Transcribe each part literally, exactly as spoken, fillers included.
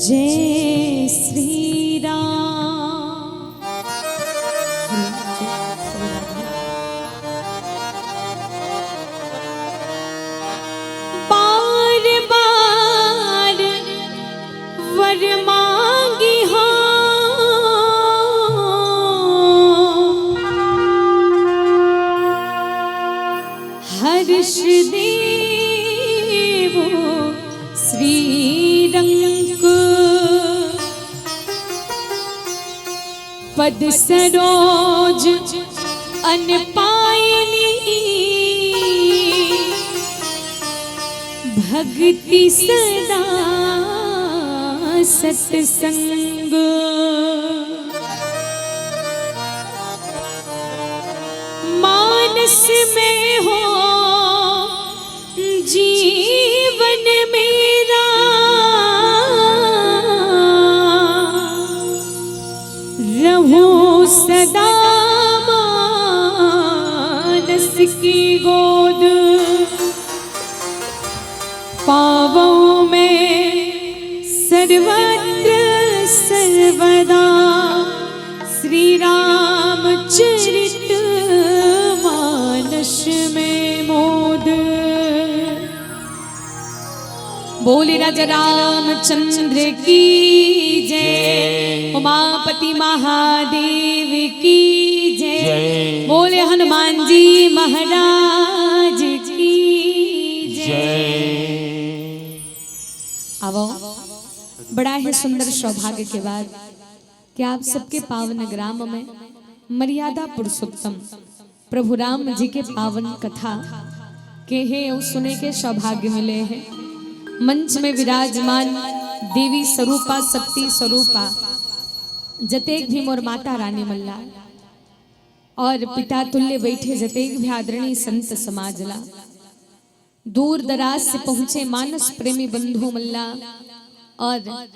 जय श्री राम। बार बार वर मांगी हो, हर्ष देवो श्रीरंक। पद सरोज अन पायनी, भक्ति सदा सत्संग। मानस में हो जीवन मेरा, रहूं सदा मानस की गोद। पावो मैं सर्वत्र सर्वदा, श्री रामचरित मानस में मोद। बोले राजा रामचंद्र की जय, जय। उमापति महादेव की जय, जय। बोले हनुमान जी महाराज की जय। जय। आवो, बड़ा ही सुंदर सौभाग्य के बात कि आप सबके पावन ग्राम में मर्यादा पुरुषोत्तम प्रभु राम जी के पावन कथा के हे अउ सुने के सौभाग्य मिले हे। मंच में विराजमान देवी स्वरूपा, शक्ति स्वरूपा, जतेक भी मोर माता रानी मन ला और पिता तुल्य बैठे जतेक भी आदरणीय संत समाज ला, दूर दराज से पहुंचे मानस प्रेमी बंधु मन ला और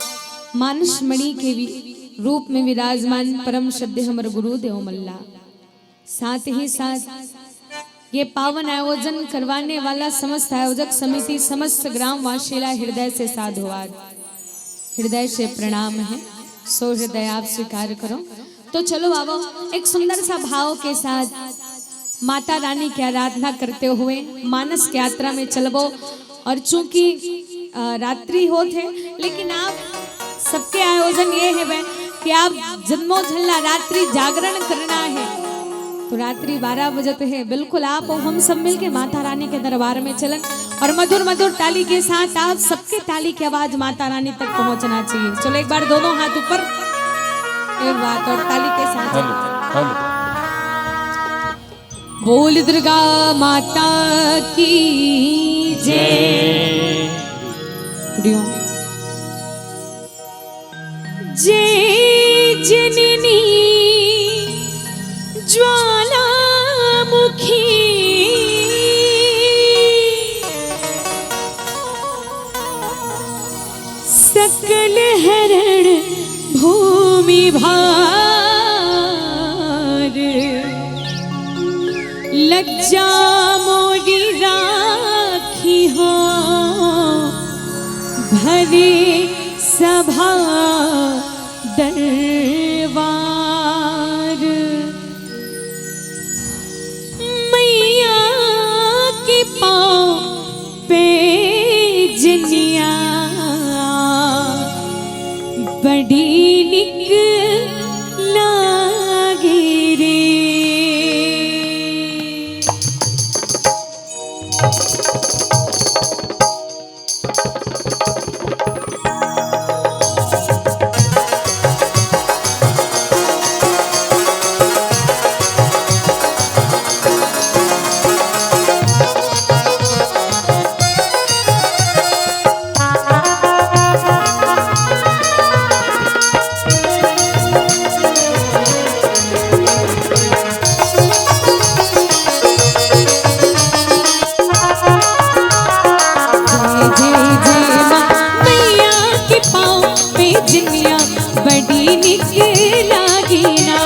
मानस मणि के वि-, रूप में विराजमान परम श्रद्धेय हमर गुरुदेव मन ला, साथ ही साथ ये पावन आयोजन करवाने वाला समस्त आयोजक समिति, समस्त ग्रामवासी ला हृदय से साधुवाद, हृदय से प्रणाम है। सो हृदय आप स्वीकार करो। तो चलो आवो, एक सुंदर सा भाव के साथ माता रानी की आराधना करते हुए मानस की यात्रा में चलबो। और चूंकि, अ, रात्रि होत हे, लेकिन आप सबके आयोजन ये हेवय कि आप जम्मो झन ला रात्रि जागरण करना हे, तो रात्रि बारह बजे तो हे, बिल्कुल आप और हम सब मिलके माता रानी के दरबार में चलन और मधुर मधुर ताली के साथ आप सबके ताली की आवाज माता रानी तक पहुंचना चाहिए। चलो एक बार दोनों हाथ ऊपर, एक बात और ताली के साथ। Hello, hello. बोल दुर्गा माता की जय। जय। जय जननी ज्वालामुखी, सकल हरण भूमि भार। लज्जा मोरी राखी हो भरे सभा दरबार। मैया के पाँव पे जनिया बड़ी निक लागे रे। जय जय जय माँ मैया के पाँव पे जनिया बड़ी निक लागे ना।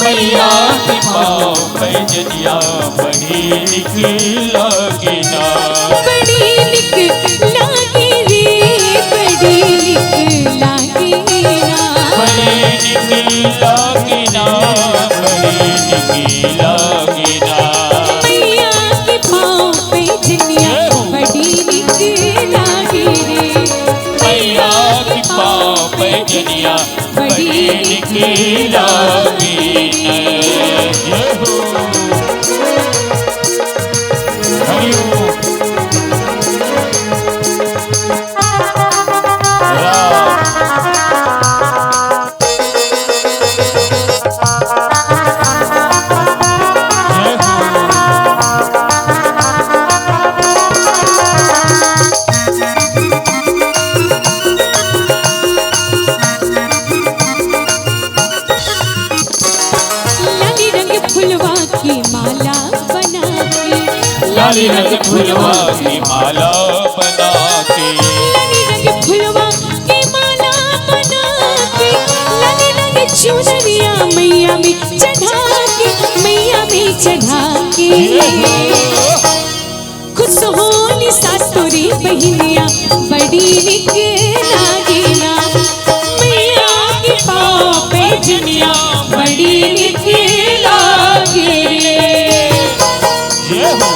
मैया के पाँव पे जनिया बड़ी निक लागे ना। बड़ी निक लागे रे, बड़ी निक पैजनिया बड़ी निक लागे न। जय हो। हरि ओम। राम। जय हो। लाली रंग फुलवा की माला बना के। लाली रंग फुलवा की माला बना के। लाली रंग फुलवा की माला बना के। लाली रंग चुनरिया मैया में चढ़ा के, मैया में चढ़ा के। खुश होली सातोरी बहिनिया, बड़ी निक लागेला। मैया के पाँव पैजनिया, बड़ी निक लागे रे। जय हो।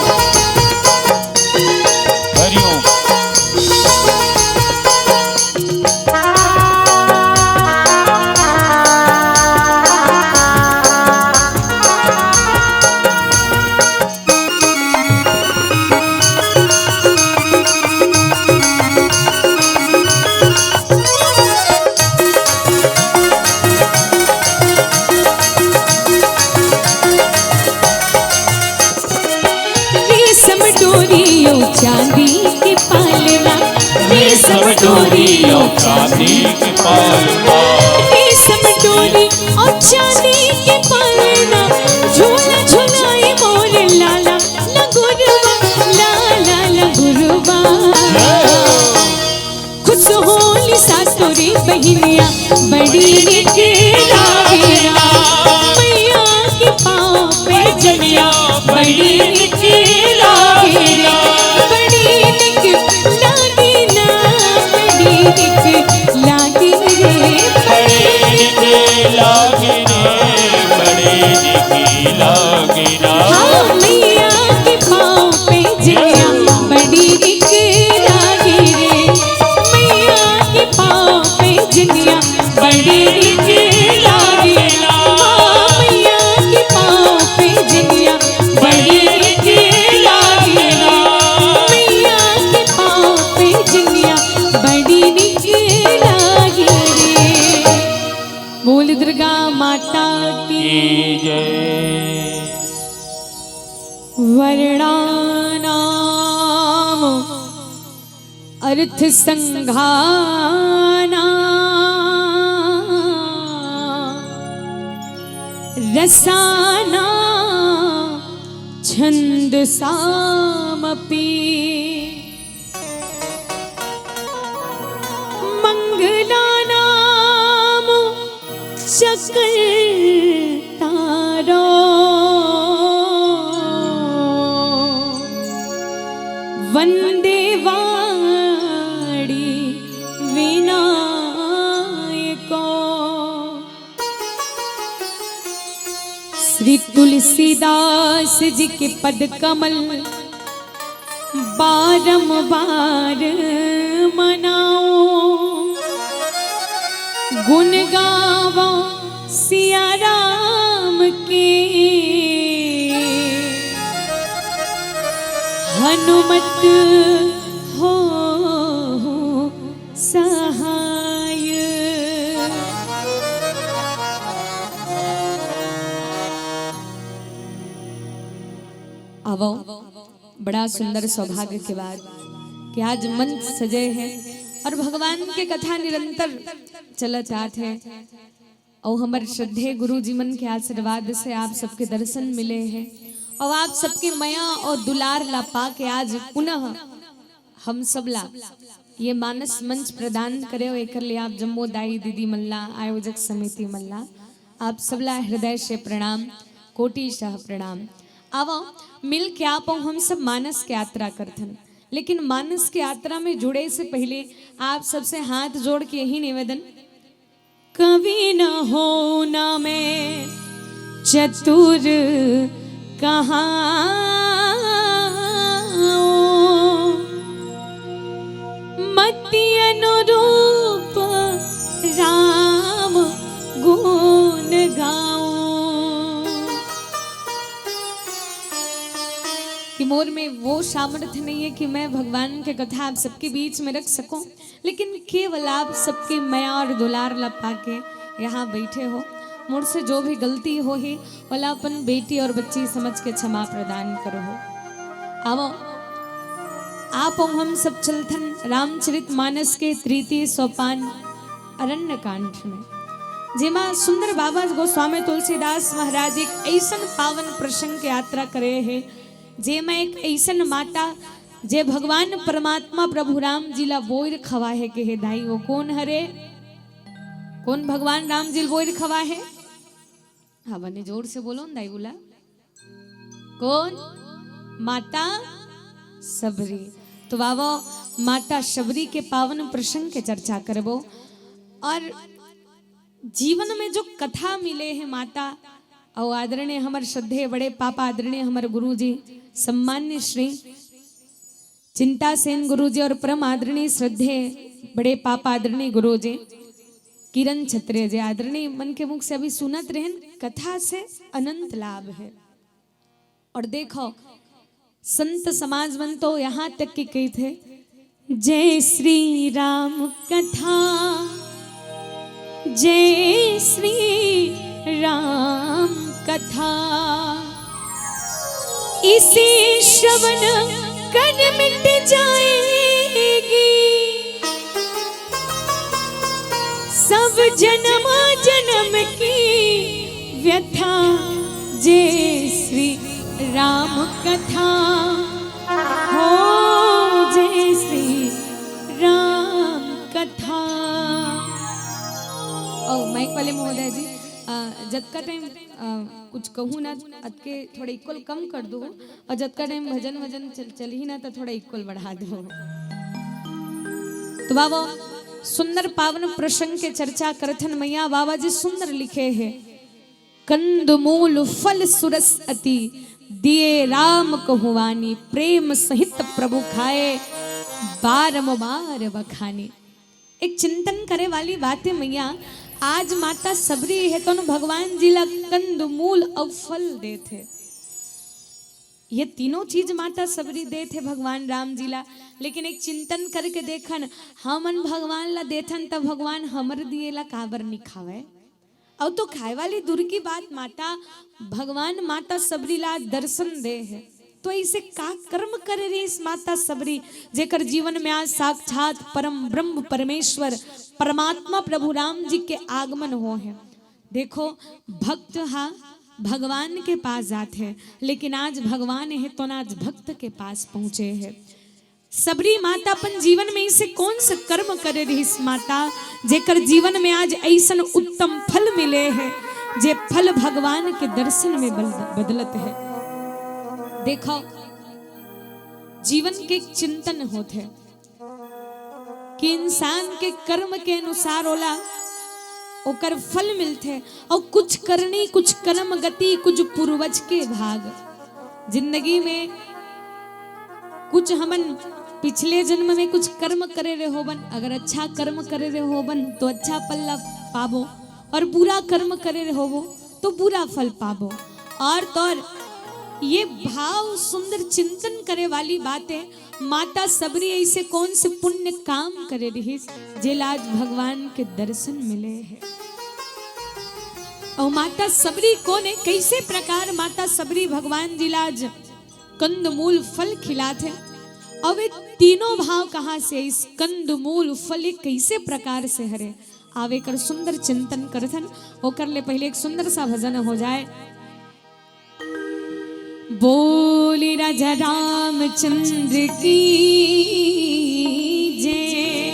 हरि ओम। रेशम डोरी और चांदी के पालना। रेशम डोरी और चांदी के पालना। रेशम डोरी और चांदी के पालना। झूला झुलाए मोर लाला लगुरवा, लाला लगुरवा। खुश होली सातोरी बहिनिया, बड़ी निक लागे रे। मैया के पाँव पैजनिया, बड़ी निक लागे रे। बड़ी निक लागे ना, बड़ी निक लागे रे। बड़ी निक लागे रे, बड़ी निक लागे ना। हाँ, मैया के पाँव पैजनिया, बड़ी निक लागे रे। मैया के पाँव पैजनिया, बड़ी निक लागे ना। मैया के पाँव पैजनिया, बड़ी निक लागे ना। मैया के पाँव पैजनिया, बड़ी निक लागे रे। बोल दुर्गा माता की। की जय। वर्णानाम अर्थ संघाना रसाना छंद सामपि। मंगलानाम चक्र तारो वंदे वाणी विनायको। श्री तुलसीदास जी के पद कमल बारंबार मनाओ, गुण गावो सिया राम के, हनुमत हो सहाय। आवो। बड़ा सुंदर सौभाग्य के बात कि आज मंच सजे है और भगवान के कथा निरंतर चलत आत है। और हमर श्रद्धेय गुरु जी मन के आशीर्वाद से आप सबके दर्शन मिले हैं और आप सबके मया और दुलार ला पा के आज पुनः हम सबला ये मानस मंच प्रदान करे और एकर लिए आप जम्मो दाई दीदी मन ला, आयोजक समिति मन ला, आप सबला हृदय से प्रणाम, कोटि सह प्रणाम। आवा, मिल के आप अउ हम सब मानस के यात्रा करथन, लेकिन मानस के यात्रा में जुड़े से पहले आप सबसे हाथ जोड़ के यही निवेदन, कवि न होना मैं चतुर कहाँ, मति अनुरूप मोर में वो सामर्थ्य नहीं है कि मैं भगवान के कथा आप सबके बीच में रख सकूं, लेकिन केवल आप सबके मया और दुलार ला पाके यहाँ बैठे हो। मोर से जो भी गलती होही, ओला अपन बेटी और बच्ची समझ के क्षमा प्रदान करो हो। आवो, आप अउ हम सब चलथन रामचरित मानस के तृतीय सोपान अरण्य कांड में, जेमा सुंदर बाबा गोस्वामी तुलसीदास महाराज एक ऐसन पावन प्रसंग के यात्रा करे हे, जेमा एक ऐसन माता, जे भगवान परमात्मा प्रभु राम जी ला बोइर खवा हे, के हे दाई, वो कोन हरे? कोन भगवान राम जी ला बोइर खवा हे? हाँ, बने जोर से बोलो न दाई, बोला। कोन? माता सबरी। तो बाबा, माता सबरी के पावन प्रसंग के चर्चा करबो। और जीवन में जो कथा मिले हे माता, अउ आदरणीय हमर श्रद्धेय बड़े पापा, आदरणीय हमर गुरुजी, सम्मान्य श्री चिंता सेन गुरुजी और परम आदरणीय श्रद्धेय बड़े पापा, आदरणीय गुरुजी किरण छत्रे जी, आदरणीय मन के मुख से अभी सुनत रहन, कथा से अनंत लाभ हे। और देखो, संत समाज मन तो यहाँ तक के कहिथे, जय श्री राम कथा, जय श्री राम कथा, इसे श्रवण कर मिट जाएगी सब जन्म जन्म की व्यथा। जय श्री राम कथा हो, जय श्री राम कथा। ओ, माइक वाले महोदय जी, अ, जतका टाइम, अ, कुछ कहूँ ना, अतके थोड़ा इक्वल कम कर दो, और जतका टाइम भजन वजन चल, चलही ना, तो थोड़ा इक्वल बढ़ा दो। तो बाबा, सुंदर पावन प्रसंग के चर्चा करथन मैया। बाबा जी सुंदर लिखे हे, कंद मूल फल सुरस अति, दिए राम कहु वानी, प्रेम सहित प्रभु खाए, बारंबार बखानी। एक चिंतन करे वाली बात हे मैया, आज माता सबरी हे तो भगवान जी ला कंद मूल अउ फल देथे। ये तीनों चीज माता सबरी देथे भगवान राम जी ला, लेकिन एक चिंतन करके देखन, हमन भगवान ला देथन त भगवान हमर दिए ला काबर नि खावय? अउ तो खाए वाली दूर की बात, माता, भगवान माता सबरी ला दर्शन दे हे, तो ऐसे का कर्म करे रहिस माता सबरी, जेकर जीवन में आज साक्षात परम ब्रह्म परमेश्वर परमात्मा प्रभु राम जी के आगमन हो हे। देखो, भक्त हा भगवान के पास जात हे, लेकिन आज भगवान हे तो ना आज भक्त के पास पहुंचे हे। सबरी माता अपन जीवन में इसे कौन सा कर्म करे रहिस माता, जेकर जीवन में आज ऐसन उत्तम फल मिले हे, जे फल भगवान के दर्शन में बल-, बदलत हे। देखो, जीवन के एक चिंतन होत हे कि इंसान के कर्म के अनुसार ओला ओकर फल मिलथे, अउ कुछ करनी, कुछ कर्म गति, कुछ पूर्वज के भाग। जिंदगी में कुछ हमन पिछले जन्म में कुछ कर्म करे रहे होबन, अगर अच्छा कर्म करे रहे होबन तो अच्छा फल ला पाबो, और बुरा कर्म करे रहे होबो तो बुरा फल पाबो। और तोर ये भाव सुंदर चिंतन करे वाली बात हे, माता सबरी ऐसे कौन से पुण्य काम करे रहिस, जेला आज भगवान के दर्शन मिले हे। अउ माता सबरी कोन हे, कैसे प्रकार माता सबरी भगवान जी ला आज कंदमूल फल खिलात हे? अउ ये तीनों भाव कहाँ से, इस कंदमूल फल ये कैसे प्रकार से हरे? आवे कर सुंदर चिंतन करथन, ओकर ले पहले एक सुंदर सा भजन हो जाए। बोल राजा रामचंद्र की जय।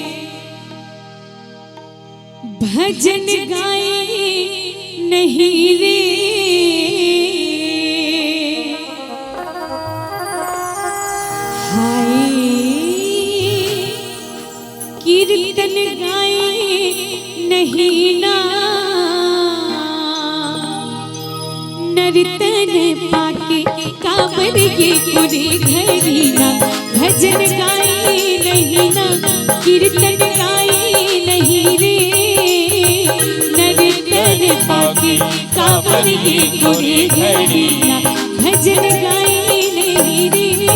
भजन गाए नहीं रे, हाय कीर्तन गाए नहीं ना, नर्तन पाके काबर ये कुरे घरी ना, भजन गाए नहीं ना, कीर्तन गाए नहीं रे, नर्तन पाके काबर ये कुरे घरी ना, भजन गाए नहीं रे।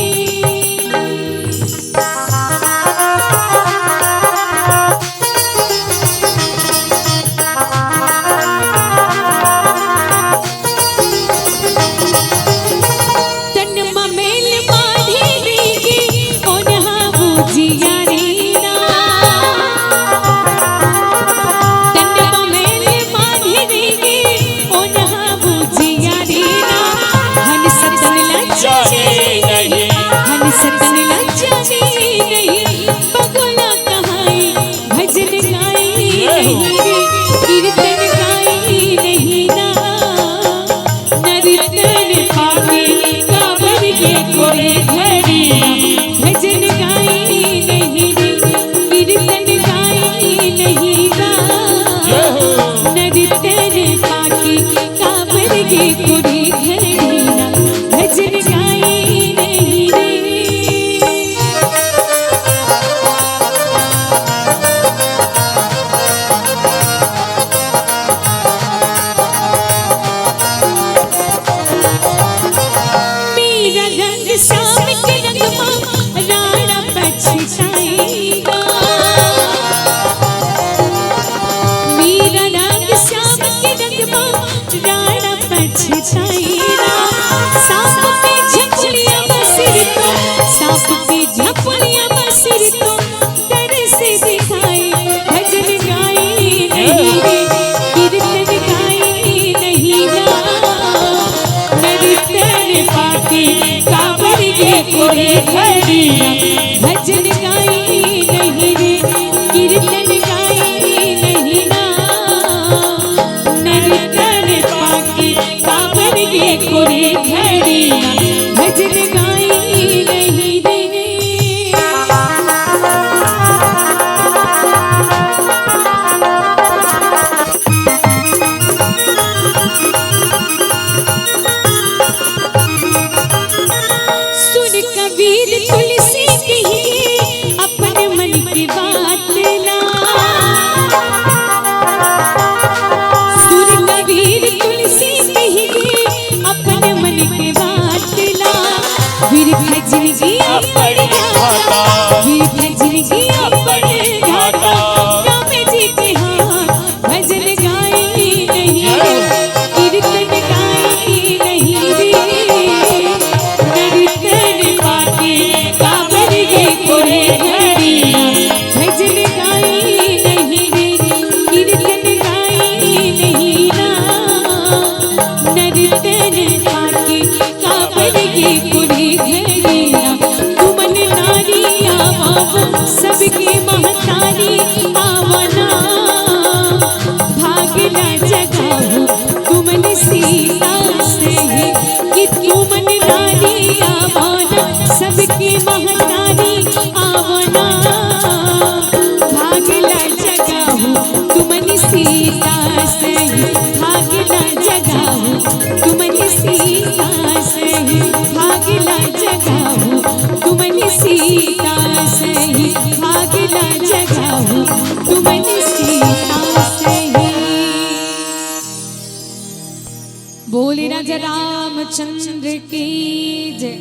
जय रामचंद्र की जय।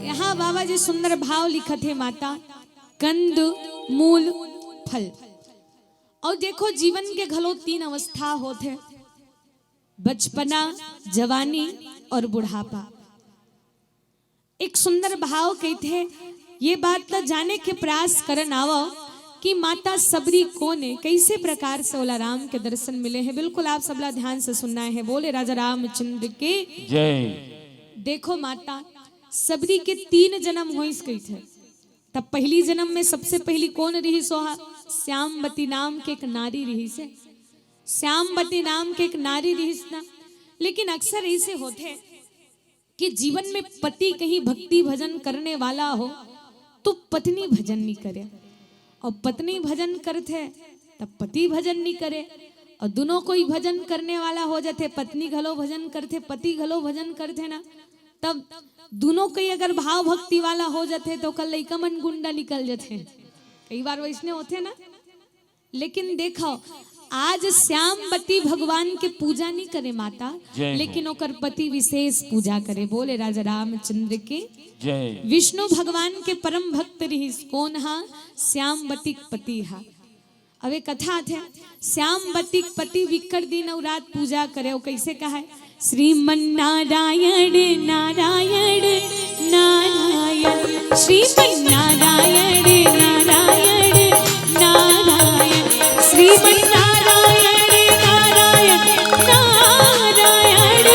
यहाँ बाबा जी सुंदर भाव लिखत हे माता, कंद, मूल, फल। अउ देखो, जीवन के घलो तीन अवस्था होथे, बचपना, जवानी अउ बुढ़ापा। एक सुंदर भाव कहिथे, ये बात ला जाने के प्रयास करन आवव कि माता सबरी कोन हे, कइसे प्रकार से ओला राम के दर्शन मिले हे। बिल्कुल आप सबला ध्यान से सुनना हे। बोले राजा रामचंद्र के जय। देखो माता, सबरी के तीन जनम होइस कहिथे। तब पहिली जनम में सबसे पहिली कोन रिहिस? ओहा श्यामवती नाम के एक नारी रिहिस हे। श्यामवती नाम के एक नारी रिहिस ना। लेकिन अक्सर अइसे होथे कि जीवन में पति कहीं भक्ति भजन करने वाला हो, तो पत्नी भजन नइ करे, अउ पत्नी भजन करथे, तब पति भजन नइ करे, अउ दूनों कोई भजन करने वाला हो जाथे, पत्नी घलो भजन करथे, पति घलो भजन करथे ना, तब दूनों कोई अगर भाव भक्ति वाला हो जाथे, तो ओकर लइका मन गुंडा निकल जाथे। कई बार वइसने होथे ना। लेकिन देखव, आज श्यामवती भगवान के पूजा नइ करे माता, जय हो। लेकिन ओकर पति विशेष पूजा करे। बोले राजा रामचंद्र के जय। विष्णु भगवान के परम भक्त रिहिस। कोन हा? श्यामवती के पति हा। अब एक कथा आथे, श्यामवती के पति बिक्कट दिन अउ रात पूजा करे। अउ कइसे कहे? श्रीमन नारायण नारायण नारायण, श्रीमन नारायण नारायण नारायण, श्रीमन नारायण नारायण नारायण,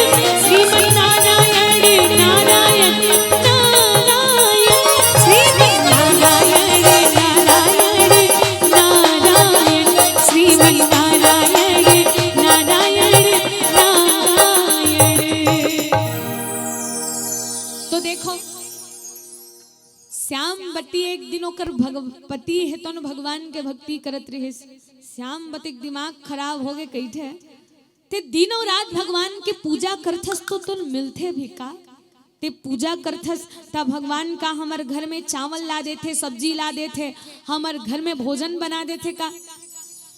श्रीमन नारायण नारायण नारायण, श्रीमन नारायण नारायण नारायण, श्रीमन नारायण नारायण नारायण। तो देखो, श्यामवती एक दिन ओकर भग-, पति हे तोन भगवान के भक्ति करत रिहिस। श्यामवती के दिमाग खराब होगे कहिथे, ते दिन अउ रात भगवान के पूजा करथस तो तोन मिलथे भी का? ते पूजा करथस त भगवान का हमर घर में चावल ला देथे, सब्जी ला देथे, हमर घर में भोजन बना देथे का?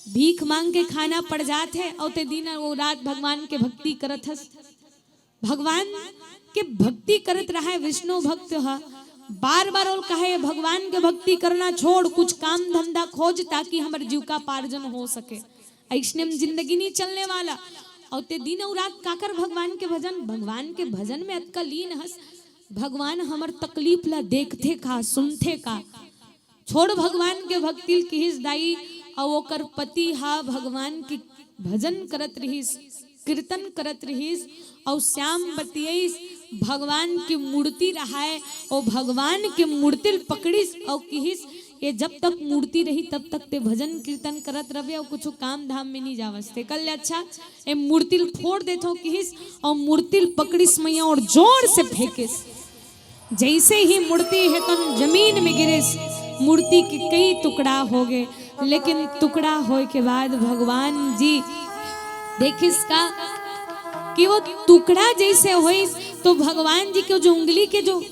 भीख मांग के खाना पड़ जाथे अउ ते दिन अउ रात भगवान के भक्ति करथस। भगवान के भक्ति करत रहय विष्णु भक्त ह। बार बार ओला कहे, भगवान के भक्ति करना छोड़, कुछ काम धंधा खोज, ताकि हमर जीविकोपार्जन हो सके। अइसने में जिंदगी नइ चलने वाला। अउ ते दिन अउ रात काकर भगवान के भजन, भगवान के भजन में अतका लीन हस। भगवान हमर तकलीफ ला देखथे का, सुनथे का? छोड़ भगवान के भक्ति ल किहिस दाई। अउ ओकर पति हा भगवान के भजन करत रिहिस, कीर्तन करत रिहिस, अउ श्यामवती अइस, भगवान के मूर्ति रहय, अउ भगवान के मूर्ति ल पकड़िस अउ किहिस, ये जब तक मूर्ति रही तब तक ते भजन कीर्तन करत रहिबे अउ कुछु काम धाम में नइ जावस। तेकर ले अच्छा ए मूर्ति ल फोड़ देथों किहिस, अउ मूर्ति ल पकड़िस मइया अउ जोर से फेंकिस। जइसे ही मूर्ति हे तोन जमीन में गिरिस, मूर्ति के कई टुकड़ा होगे। लेकिन टुकड़ा होय के बाद भगवान जी देखिस का कि वो टुकड़ा जइसे होइस, तो भगवान जी के जो उंगली के जो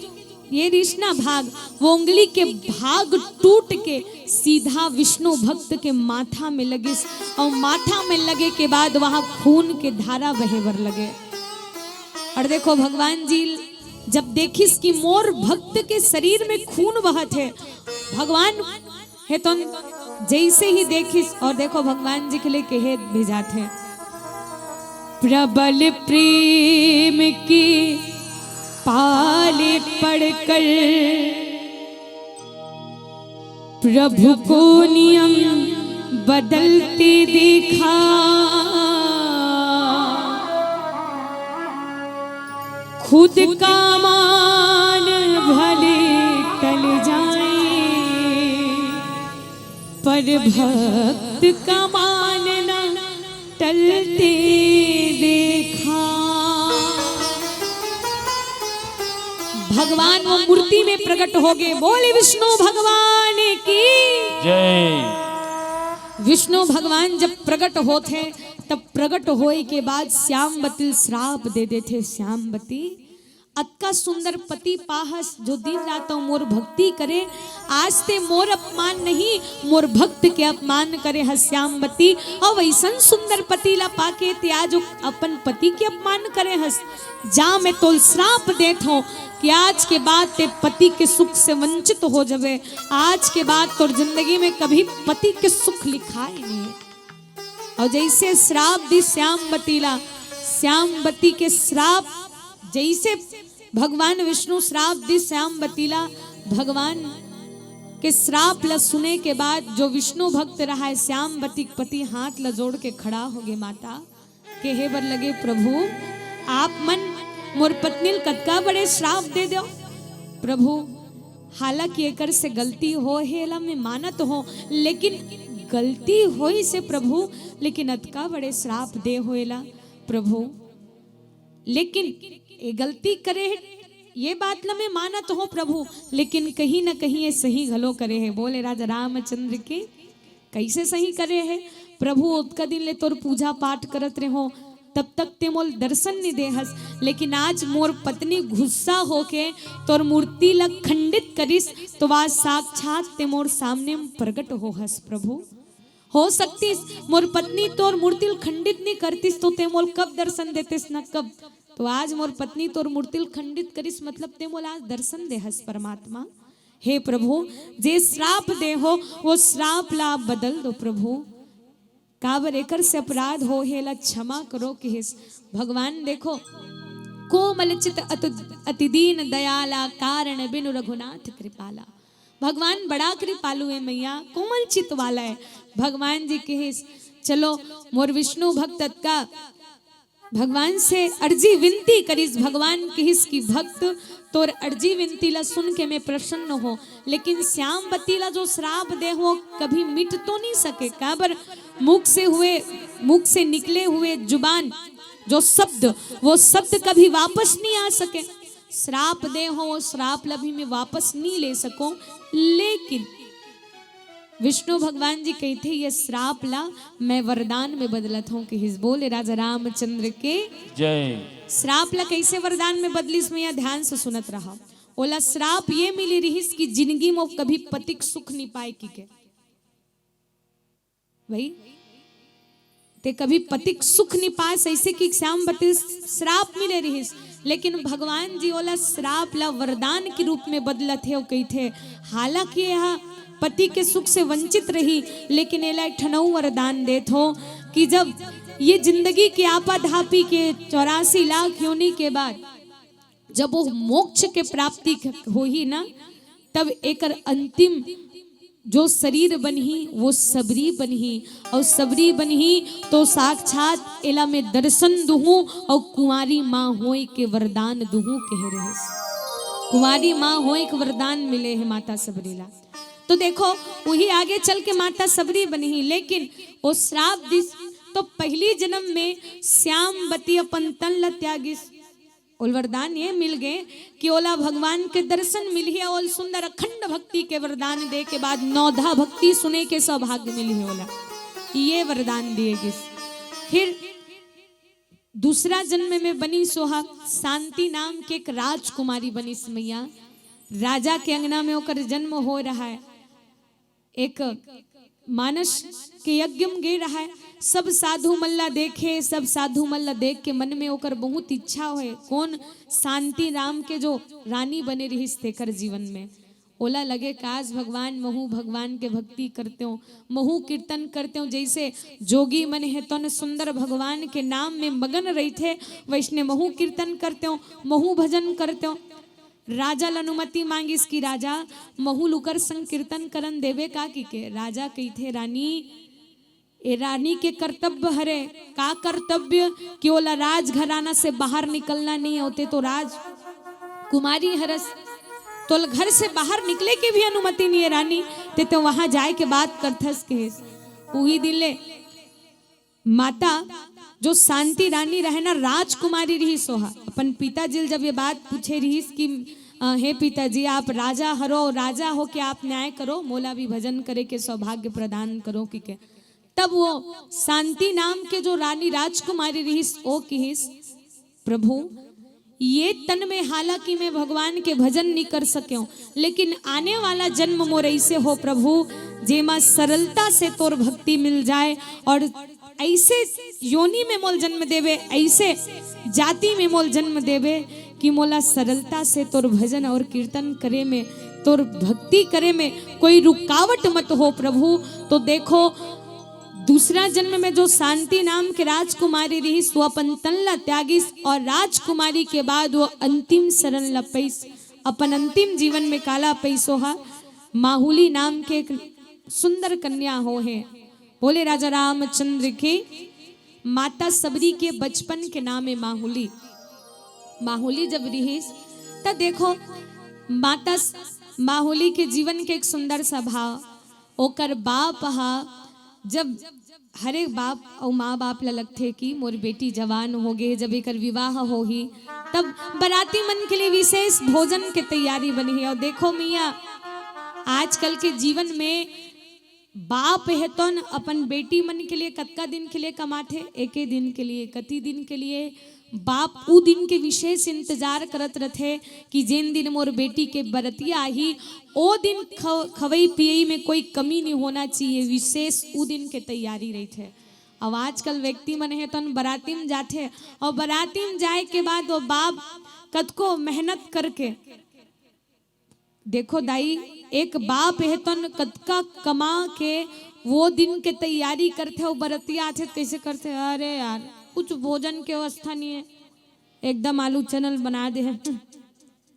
ये रिहिस ना भाग, वो उंगली के भाग टूट के सीधा विष्णु भक्त के माथा में लगिस, अउ माथा में लगे के बाद वहां खून के धारा बहे बर लगे। अउ देखो भगवान जी जब देखिस कि मोर भक्त के शरीर में खून बहत हे, भगवान हे तोन जइसे ही देखिस, अउ देखो भगवान जी के लिए कहे भी जाथे, प्रबल प्रेम के पाले पड़कर प्रभु को नियम बदलते देखा। खुद का मान भले टल जाए, पर भक्त का मान न टलते देखा। भगवान वो मूर्ति में प्रकट होगे। बोले विष्णु भगवान की जय। विष्णु भगवान जब प्रकट होथे, तब प्रकट होय के बाद श्यामवती श्राप दे देथे, श्यामवती अतका सुंदर पति पाहस जो दिन रात मोर भक्ति करे। आज ते मोर अपमान नहीं, मोर भक्त के अपमान करे हस श्यामवती। अउ वैसन सुंदर पति ला पाके ते आज अपन पति के अपमान करे हस। जा, मैं तोल श्राप देत हूँ कि आज के बाद ते पति के सुख से वंचित हो जावे। आज के बाद तोर जिंदगी में कभी पति के सुख लिखाए नहीं। अउ जैसे श्राप दिस श्यामवती ला, श्यामवती के श्राप, जैसे भगवान विष्णु श्राप दिस श्यामवती ला, भगवान के श्राप ला सुने के बाद जो विष्णु भक्त रहा है, श्यामवती के पति हाथ ला जोड़ के खड़ा हो गए माता, कहे बर लगे, "प्रभु, आप मन मोर पत्नी ल कतका बड़े श्राप दे दो प्रभु। हालांकि एकर से गलती हो हे ला मैं मानत हो, लेकिन गलती होइस हे प्रभु, लेकिन अतका बड़े श्राप दे हो एला प्रभु, लेकिन ये गलती करे हे, ये बात ला मैं मानत हो प्रभु, लेकिन कहीं ना कहीं ये सही घलो करे हे।" बोले राजा रामचंद्र के, कैसे सही करे हे प्रभु? ओतका दिन ले तोर पूजा पाठ करत रेहो, तब तक ते मोल दर्शन नहीं देहस, लेकिन आज मोर पत्नी गुस्सा होके तोर मूर्ति ला खंडित करिस, तो आज साक्षात ते मोर सामने म प्रगट होहस प्रभु। हो सकतिस मोर पत्नी तोर मूर्ति ल खंडित नहीं करतिस, तो ते मोल कब दर्शन देतिस न कब। तो आज मोर पत्नी तोर मूर्ति ल खंडित करिस, मतलब ते मोला आज दर्शन देहस परमात्मा। हे प्रभु, जे श्राप दे हो, वो श्राप ला आप बदल दो प्रभु। काबर एकर से अपराध हो हे ला क्षमा करो किहिस। भगवान देखो, कोमल चित अतु-, अति दीन दयाला, कारण बिनु रघुनाथ कृपाला। भगवान बड़ा कृपालु है मैया, कोमल चित वाला है। भगवान जी किहिस, चलो मोर विष्णु भक्त का भगवान से अर्जी विनती करिस। भगवान किहिस कि भक्त, तोर अर्जी विनती ला सुन के मैं प्रसन्न हो, लेकिन श्यामवती ला जो श्राप दे हो कभी मिट तो नहीं सके। काबर मुख से हुए, मुख से निकले हुए जुबान जो शब्द, वो शब्द कभी वापस नहीं आ सके। श्राप दे हो, वो श्राप ला भी मैं वापस नहीं ले सकूं, लेकिन विष्णु भगवान जी कहिथे, "ये श्राप ला मैं वरदान में बदलत हूँ," किहिस। बोले राजा रामचंद्र के जय। श्राप ला कैसे वरदान में बदलिस, मैया ध्यान से सुनत रहा। ओला श्राप ये मिले रिहिस कि जिंदगी में कभी पतिक सुख नहीं पाए किके। भाई, ते कभी पतिक सुख नहीं पास, ऐसे कि श्यामवती श्राप मिले रिहिस, लेकिन भगवान जी ओला श्राप ला वरदान के रूप में बदलत हे। वो कहिथे, हालांकि यह पति के सुख से वंचित रही, लेकिन एला एक ठन अउ वरदान देत हो कि जब ये जिंदगी के आपाधापी के चौरासी लाख योनि के बाद जब वो मोक्ष के प्राप्ति होही ना, तब एकर अंतिम जो शरीर बनही, वो सबरी बनही, और सबरी बनही तो साक्षात एला मैं दर्शन दुहूं और कुंवारी माँ होए के वरदान दुहूं, कहे रहे। कुंवारी माँ होए के वरदान मिले हे माता सबरी ला। तो देखो, वही आगे चल के माता सबरी बनही, लेकिन वो श्राप दिस तो पहली जन्म में श्यामवती अपन तन ला त्यागिस। ओल वरदान ये मिल गए कि ओला भगवान के दर्शन मिलही, ओल सुंदर अखंड भक्ति के वरदान दे के बाद नौधा भक्ति सुने के सौभाग्य मिलही ओला, ये वरदान दिए गिस। फिर दूसरा जन्म में बनी सोहा शांति नाम के एक राजकुमारी बनिस मैया। राजा के अंगना में ओकर जन्म हो रहा है। एक मानस के यज्ञ में गे रहा है, सब साधु मन ला देखे, सब साधु मन ला देख के मन में ओकर बहुत इच्छा होए, कौन शांति राम के जो रानी बने रहिस तेकर जीवन में। ओला लगे काश भगवान, महू भगवान के भक्ति करतेंव, महू कीर्तन करतेंव, जैसे जोगी मन हे तन सुंदर भगवान के नाम में मगन रहिथे, वैसने महू कीर्तन करतेंव, महू भजन करतेंव। राजा ल अनुमति मांगिस कि राजा, महू ल उकर संग कीर्तन करन देबे का? किके राजा कहिथे, रानी, ए रानी के कर्तव्य हरे। का कर्तव्य? कि ओला राजघराना से बाहर निकलना नहीं होते तो राजकुमारी हरस, तोल घर से बाहर निकले के भी अनुमति नहीं है रानी, ते तो वहां जाए के बात करथस कहेस। उही दिन ले माता जो शांति रानी रहे ना, राजकुमारी रहिस ओहा, अपन पिताजी ल जब ये बात पूछे रहिस कि, "अ, हे पिताजी, आप राजा हरो, राजा हो के आप न्याय करो, मोला भी भजन करे के सौभाग्य प्रदान करो," किके। तब वो शांति नाम के जो रानी राजकुमारी रहिस, ओ किहिस, "प्रभु, ये तन में हालांकि मैं भगवान के भजन नहीं कर सकेंव, लेकिन आने वाला जन्म मोर ऐसे हो प्रभु, जेमा सरलता से तोर भक्ति मिल जाए और ऐसे योनि में मोल जन्म देवे, ऐसे जाति में मोल जन्म देवे कि मोला सरलता से तोर भजन और कीर्तन करे में, तोर भक्ति करे में कोई रुकावट मत हो प्रभु। तो देखो, दूसरा जन्म में जो शांति नाम के राजकुमारी रहिस, वो अपन तन ला त्यागिस और राजकुमारी के बाद वो अंतिम शरण ला पइस। अपन अंतिम जीवन में काला पइस, ओहा माहुली नाम के एक सुंदर कन्या हो हे। बोले राजा रामचंद्र की। माता सबरी के बचपन के नाम हे माहुली। माहुली जब रिहिस, त देखो, माता स-, माहुली के जीवन के एक सुंदर सा भाव। ओकर बाप हा, जब हर एक बाप अउ माँ बाप ला लगथे कि मोर बेटी जवान हो गे, जब एकर विवाह होही, तब बराती मन के लिए विशेष भोजन के तैयारी बनही। और देखो मैया, आजकल के जीवन में बाप हे तौन अपन बेटी मन के लिए कतका दिन के लिए कमाथे? एके दिन के लिए। कति दिन के लिए? बाप उ दिन के विशेष इंतजार करत रथे कि जेन दिन मोर बेटी के बरतिया आही, ओ दिन ख-, खवई पियई में कोई कमी नहीं होना चाहिए, विशेष उ दिन के तैयारी रहिथे। अब आजकल व्यक्ति मन हे तौन बराती में जाथे और बराती में जाए के बाद वो बाप कतको मेहनत करके, देखो दाई, एक बाप हे तौन कतका कमा के वो दिन के तैयारी करथे, वो बरतिया आथे त कैसे करथे, "अरे यार, कुछ भोजन के व्यवस्था नहीं है, एकदम आलू चनल बना दे है,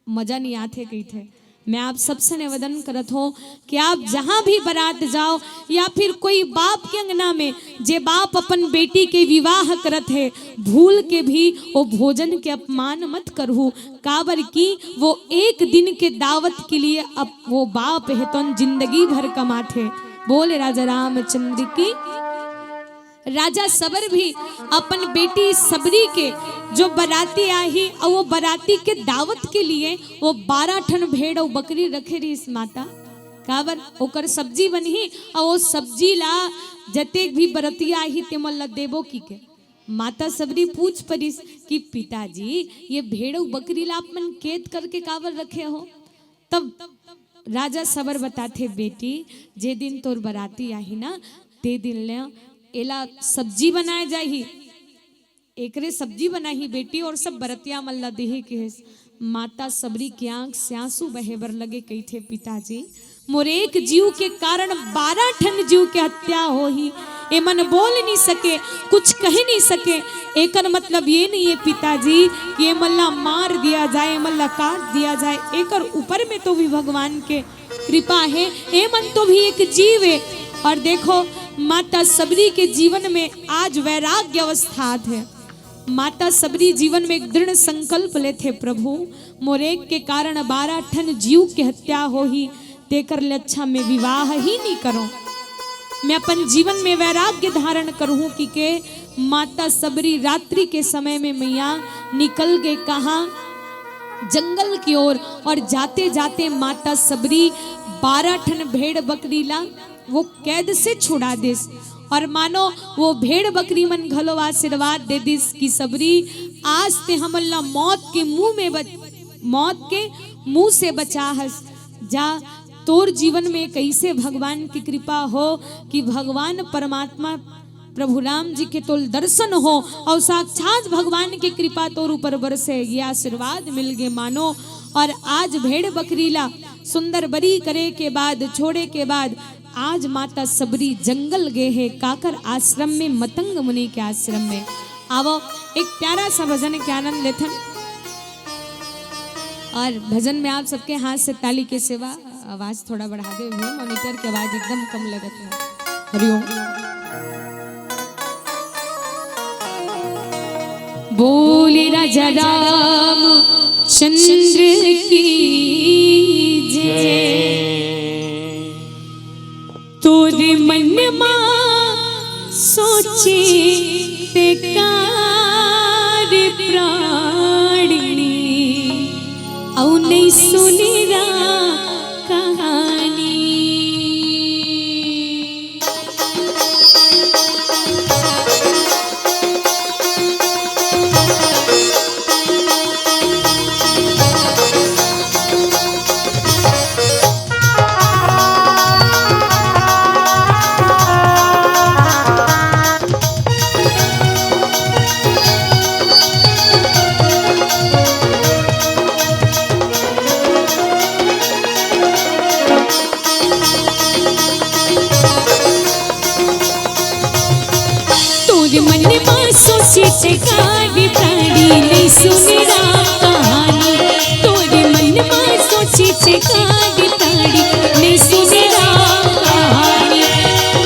मजा नहीं आथे," कहिथे। मैं आप सबसे निवेदन करत हो कि आप जहाँ भी बरात जाओ या फिर कोई बाप के अंगना में, जे बाप अपन बेटी के विवाह करत हे, भूल के भी वो भोजन के अपमान मत करहू, काबर कि वो एक दिन के दावत के लिए अब वो बाप हे तौन जिंदगी भर कमाथे। बोले राजा रामचंद्र की। राजा सबर भी अपन बेटी सबरी के जो बराती आही और वो बराती के दावत के लिए वो बारह ठन भेड़ और बकरी रखे रहिस माता। काबर? ओकर सब्जी बनही और वो सब्जी ला जतेक भी बरतिया आही तेमन ला देबो की के। माता सबरी पूछ परिस कि पिताजी, ये भेड़ अउ बकरी ला आप मन कैद करके काबर रखे हो? तब राजा सबर बताथे, बेटी, जे दिन तोर बराती आही ना, ते दिन ले एला सब्जी बनाए जाही, एकरे सब्जी बनाही बेटी, और सब बरतिया मन ला देही कहिस। माता सबरी के आंख से आंसू बहे बर लगे, कहिथे, पिताजी, मोर एक जीव के कारण बारह ठन जीव के हत्या होही। एमन बोल नहीं सके, कुछ कह नहीं सके। एकर मतलब ये नहीं है पिताजी कि एमन ला मार दिया जाए, एमन ला काट दिया जाए। एकर ऊपर में तो भी भगवान के कृपा है, एमन तो भी एक जीव है। और देखो, माता सबरी के जीवन में आज वैराग्य अवस्था है। माता सबरी जीवन में एक दृढ़ संकल्प लेथे, प्रभु, मोर एक के कारण बारह ठन जीव के हत्या होही, तेकर ले अच्छा मैं विवाह ही नहीं करूं, मैं अपन जीवन में वैराग्य धारण करूं। कि के माता सबरी रात्रि के समय में मैया निकल गए कहाँ? जंगल की ओर। और जाते जाते माता सबरी बारह ठन भेड़ बकरी ला वो कैद से छुड़ा दिस। और मानो वो भेड़ बकरी मन घलो आशीर्वाद दे दिस कि सबरी, आज ते हमन ला मौत के मुंह में बच-, मौत के मुंह से बचा हस। जा, तोर जीवन में कैसे भगवान की कृपा हो कि भगवान परमात्मा प्रभु राम जी के तोल दर्शन हो और साक्षात भगवान की कृपा तोर ऊपर बरसे, ये आशीर्वाद मिल गए मानो। और आज भेड़ बकरी ला सुंदर बरी करे के बाद, छोड़े के बाद, आज माता सबरी जंगल गे हे, काकर आश्रम में, मतंग मुनि के आश्रम में। आवो, एक प्यारा सा भजन के आनंद लेथन। और भजन में आप सबके हाथ से ताली के सिवा आवाज थोड़ा बढ़ा दे भैया, मॉनिटर के आवाज एकदम कम लगत है। हरिओम। बोले राजा रामचंद्र की जय। तोरे मन मा सोचे ते कार प्राणी, अउ नहीं सुने रा कहानी। मन मा सोचित कारी प्राणी, नइ सुने राम कहानी। तोरे मन मा सोचित कारी प्राणी, नइ सुने राम कहानी।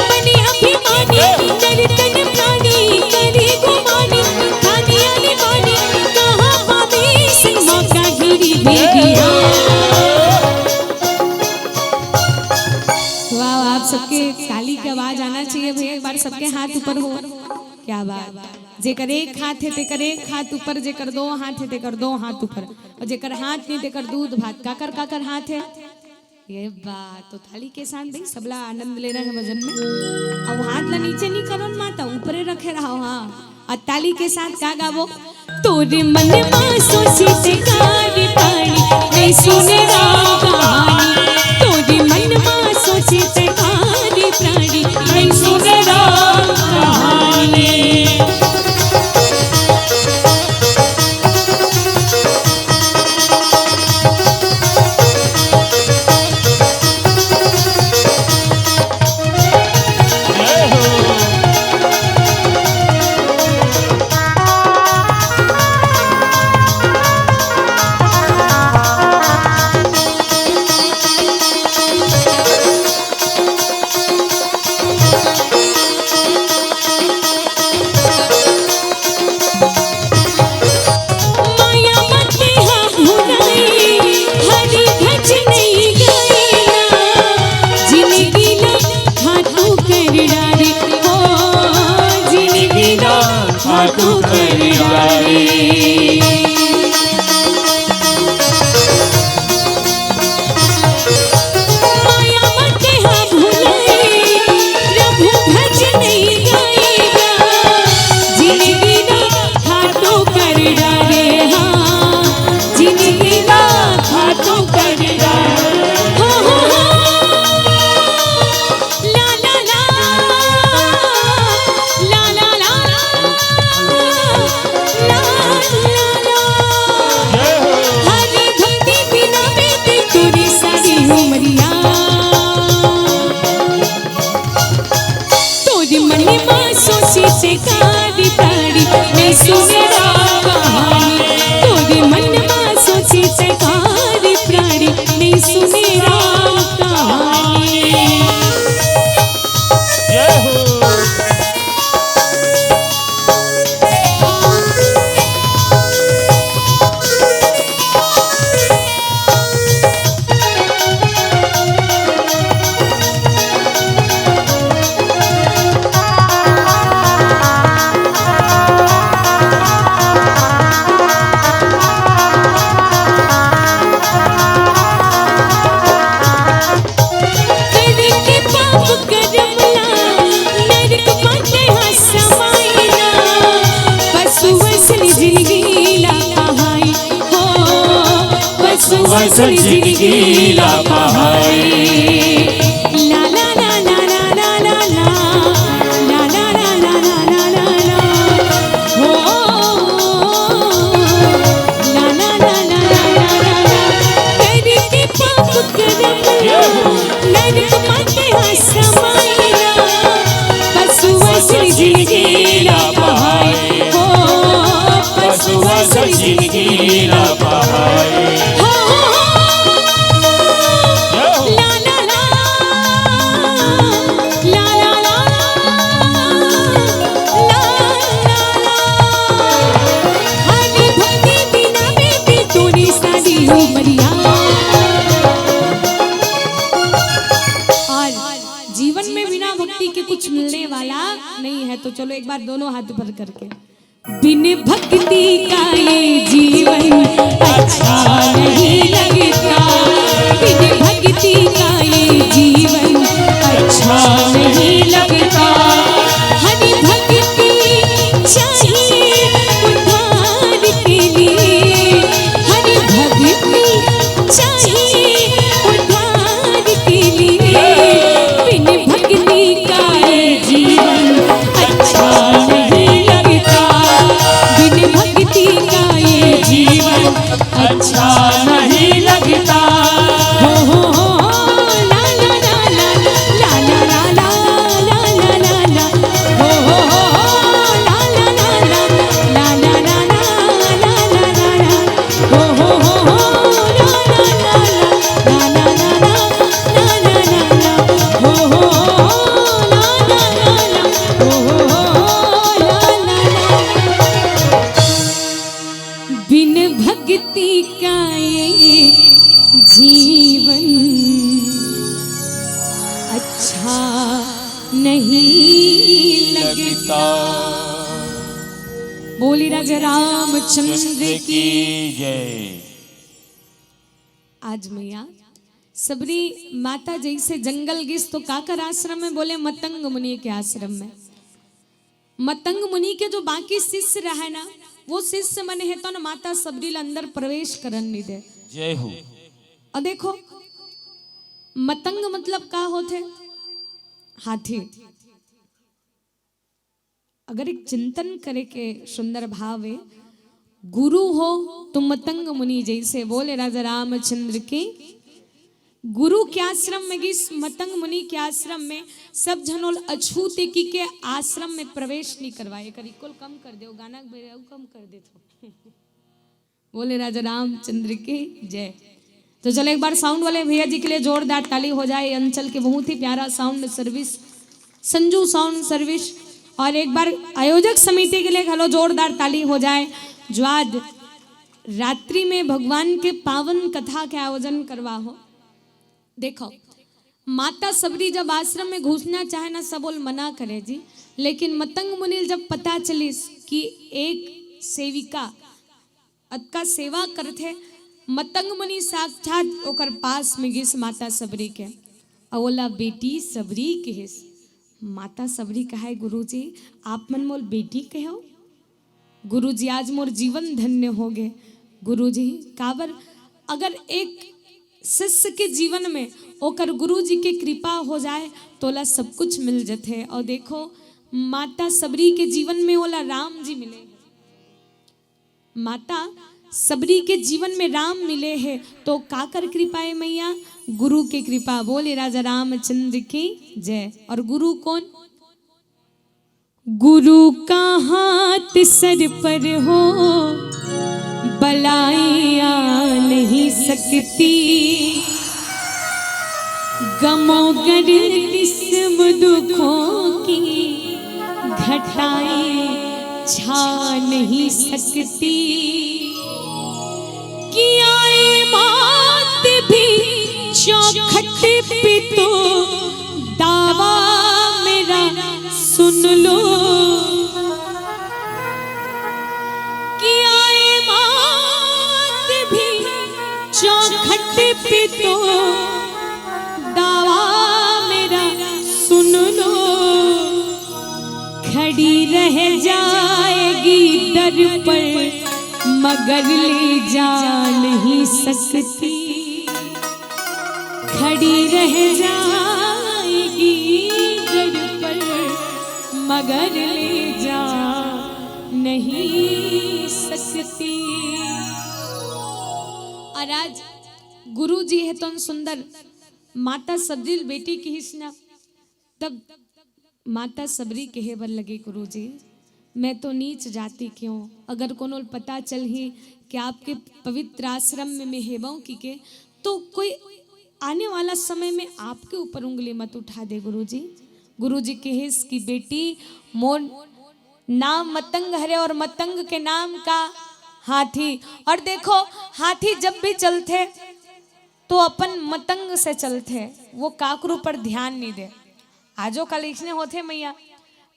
बने अभिमानी नर तन प्राणी, करे गुमानी, खानी आनी बानी, कहाँ पावे सिंह मौका गिरी भेदिया। वाह, आप सबके ताली की आवाज आना चाहिए भैया, एक बार सबके हाथ ऊपर हो। क्या बात। जेकर एक हाथ हे, तेकर एक हाथ ऊपर, जेकर दो हाथ हे, तेकर दो हाथ ऊपर, अउ जेकर हाथ नइ, तेकर दूध भात। काकर काकर हाथ हे? ये बात तो ताली के साथ भाई, सबला आनंद लेना हे भजन में। अउ हाथ ला नीचे नइ करो न माता, ऊपरे रखे रहो। हाँ, अउ ताली के साथ का गाबो? तोरे मन मा सोचित कारी प्राणी, नइ सुने राम कहानी। तोरे मन मा सोचित कारी प्राणी, नइ सुने राम कहानी। माया मते हा भुलाई, हरि भजन नइ गाइला। जिनगी ला खातू कर डारे, हो, जिनगी ला खातू कर डारे। माया मते हा भुलाई, प्रभु भजन नइ गाइला। जिनगी ला खातू कर डारे, हाँ, जिनगी ला खातू कर डारे। हो, हो, हो। ला, ला, ला। ला, ला, ला। ला, ला, ला। हरि भक्ति बिना बीते तोरी सारी उमरिया। तोरे मन मा सोचित कारी प्राणी, नइ सुने राम कहानी। तोरे मन मा सोचित कारी प्राणी, नइ सुने राम कहानी। जय हो। करके पाप करम ला, नरक माटे हा समाइना। पशु असन जिनगी ला पहाई, हो, पशु असन जिनगी ला पहाई। ला, ला, ला। हो, ला, ला, ला। करके पाप करम ला, नरक माटे हा समाइना। पशु असन जिनगी ला पहाई, हो, पशु असन जिनगी ला पहाई। हो, हो, हो। जय हो। ला, ला, ला। ला, ला, ला। ला, ला, ला। हरि भक्ति बिना बीते तोरी सारी उमरिया। और जीवन में बिना भक्ति के कुछ मिलने वाला नहीं है। तो चलो एक बार दोनों हाथ ऊपर करके। बिन भक्ति का ये जीवन अच्छा नहीं लगता, बिन भक्ति का ये जीवन अच्छा नहीं लगता। हरि भक्ति चाहिए उद्धार के लिए, हरि भक्ति चाहिए उद्धार के लिए। बिन भक्ति का ये जीवन अच्छा नहीं लगता, बिन भक्ति का ये जीवन अच्छा नहीं लगता। जीवन अच्छा नहीं लगता। बोली राजा रामचंद्र की। जय। आज मैया सबरी माता जैसे जंगल गिस तो काकर आश्रम में? बोले मतंग मुनि के आश्रम में। मतंग मुनि के जो बाकी शिष्य रहे ना, वो शिष्य मन हे तो ना माता सबरी ल अंदर प्रवेश करन नहीं दे। जय हो। और देखो, मतंग मतलब का होथे? हाथी। अगर एक चिंतन करे के सुंदर भाव है, गुरु हो तो मतंग मुनि जैसे। बोले राजा रामचंद्र के। गुरु के आश्रम में गिस, मतंग मुनि के आश्रम में, सब झन ओला अछूते कहिके आश्रम में प्रवेश नहीं करवाए। एकर इक्वल कम कर दे, गाना के बेरा अउ कम कर दे तो। बोले राजा रामचंद्र की जय। तो चलो, एक बार साउंड वाले भैया जी के लिए जोरदार ताली हो जाए। अंचल के बहुत ही प्यारा sound service, Sanju sound service. और एक बार आयोजक समिति के लिए घलो जोरदार ताली हो जाए, जो आज रात्रि में भगवान के पावन कथा के आयोजन करवा हो। देखो, माता सबरी जब आश्रम में घुसना चाहे ना, सब ओला मना करे जी। लेकिन मतंग मुनि ल जब पता चलिस कि एक सेविका अतका सेवा करथे, मतंग मुनि साक्षात ओकर पास में गिस माता सबरी के, अउ ओला बेटी सबरी कहिस। माता सबरी कहाय, "गुरुजी, आप मन मोला बेटी कहो?" गुरुजी, आज मोर जीवन धन्य हो गे। गुरुजी, काबर? अगर एक शिष्य के जीवन में ओकर गुरुजी के कृपा हो जाए, तो ओला सब कुछ मिल जथे। और देखो, माता सबरी के जीवन में ओला राम जी मिले। माता सबरी के जीवन में राम मिले हे, तो काकर कृपा है मैया? गुरु के कृपा। बोले राजा रामचंद्र की जय। और गुरु कौन? गुरु का हाथ सर पर हो, बलाएं आ नहीं सकती। गमों गर्दिश दुखों की घटाएं छा नहीं सकती। कि आए मौत भी चौखट पे तो दावा मेरा सुन लो। कि आए मौत भी चौखट पे तो दावा मेरा सुन लो। खड़ी रह जाएगी दर पर मगर ले जा नहीं सकती। खड़ी रह जाएगी दर पर मगर ले जा नहीं सकती। और आज गुरु जी हे तो सुंदर माता सबरी ल बेटी कहिस ना, तब माता सबरी कहे बर लगे, "गुरुजी, मैं तो नीच जाति के हूँ, अगर कोनो ल पता चलही कि आपके पवित्र आश्रम में मैं हेवंव कहिके, तो कोई आने वाला समय में आपके ऊपर उंगली मत उठा दे गुरुजी।" गुरुजी कहिस कि बेटी, मोर नाम मतंग हरे और मतंग के नाम का हाथी। और देखो, हाथी जब भी चलथे तो अपन मतंग से चलथे, वो काकरो पर ध्यान नहीं दे। आजो काल इसने होथे मैया,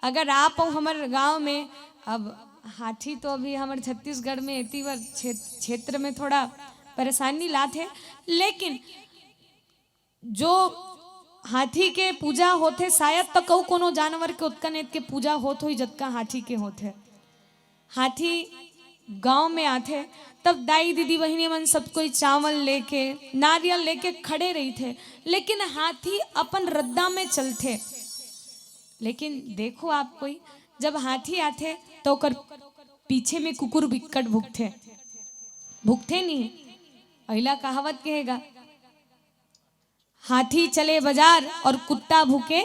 अगर आप अउ हमर गांव में, अब हाथी तो अभी हमर छत्तीसगढ़ में एती बर क्षे-, क्षेत्र में थोड़ा परेशानी लाथे, लेकिन जो हाथी के पूजा होथे, शायद तक अउ कोनो जानवर के ओतका नेत के पूजा होत होही जतका हाथी के होथे। हाथी गांव में आथे, तब दाई दीदी बहिनी मन सब कोई चावल लेके, नारियल लेके खड़े रहिथे, लेकिन हाथी अपन रद्दा में चलथे। लेकिन देखो आप कोई, जब हाथी आथे तो ओकर पीछे में कुकुर बिक्कट भुकथे, भुकथे नहीं? अइला कहावत कहेगा, हाथी चले बाजार और कुत्ता भूके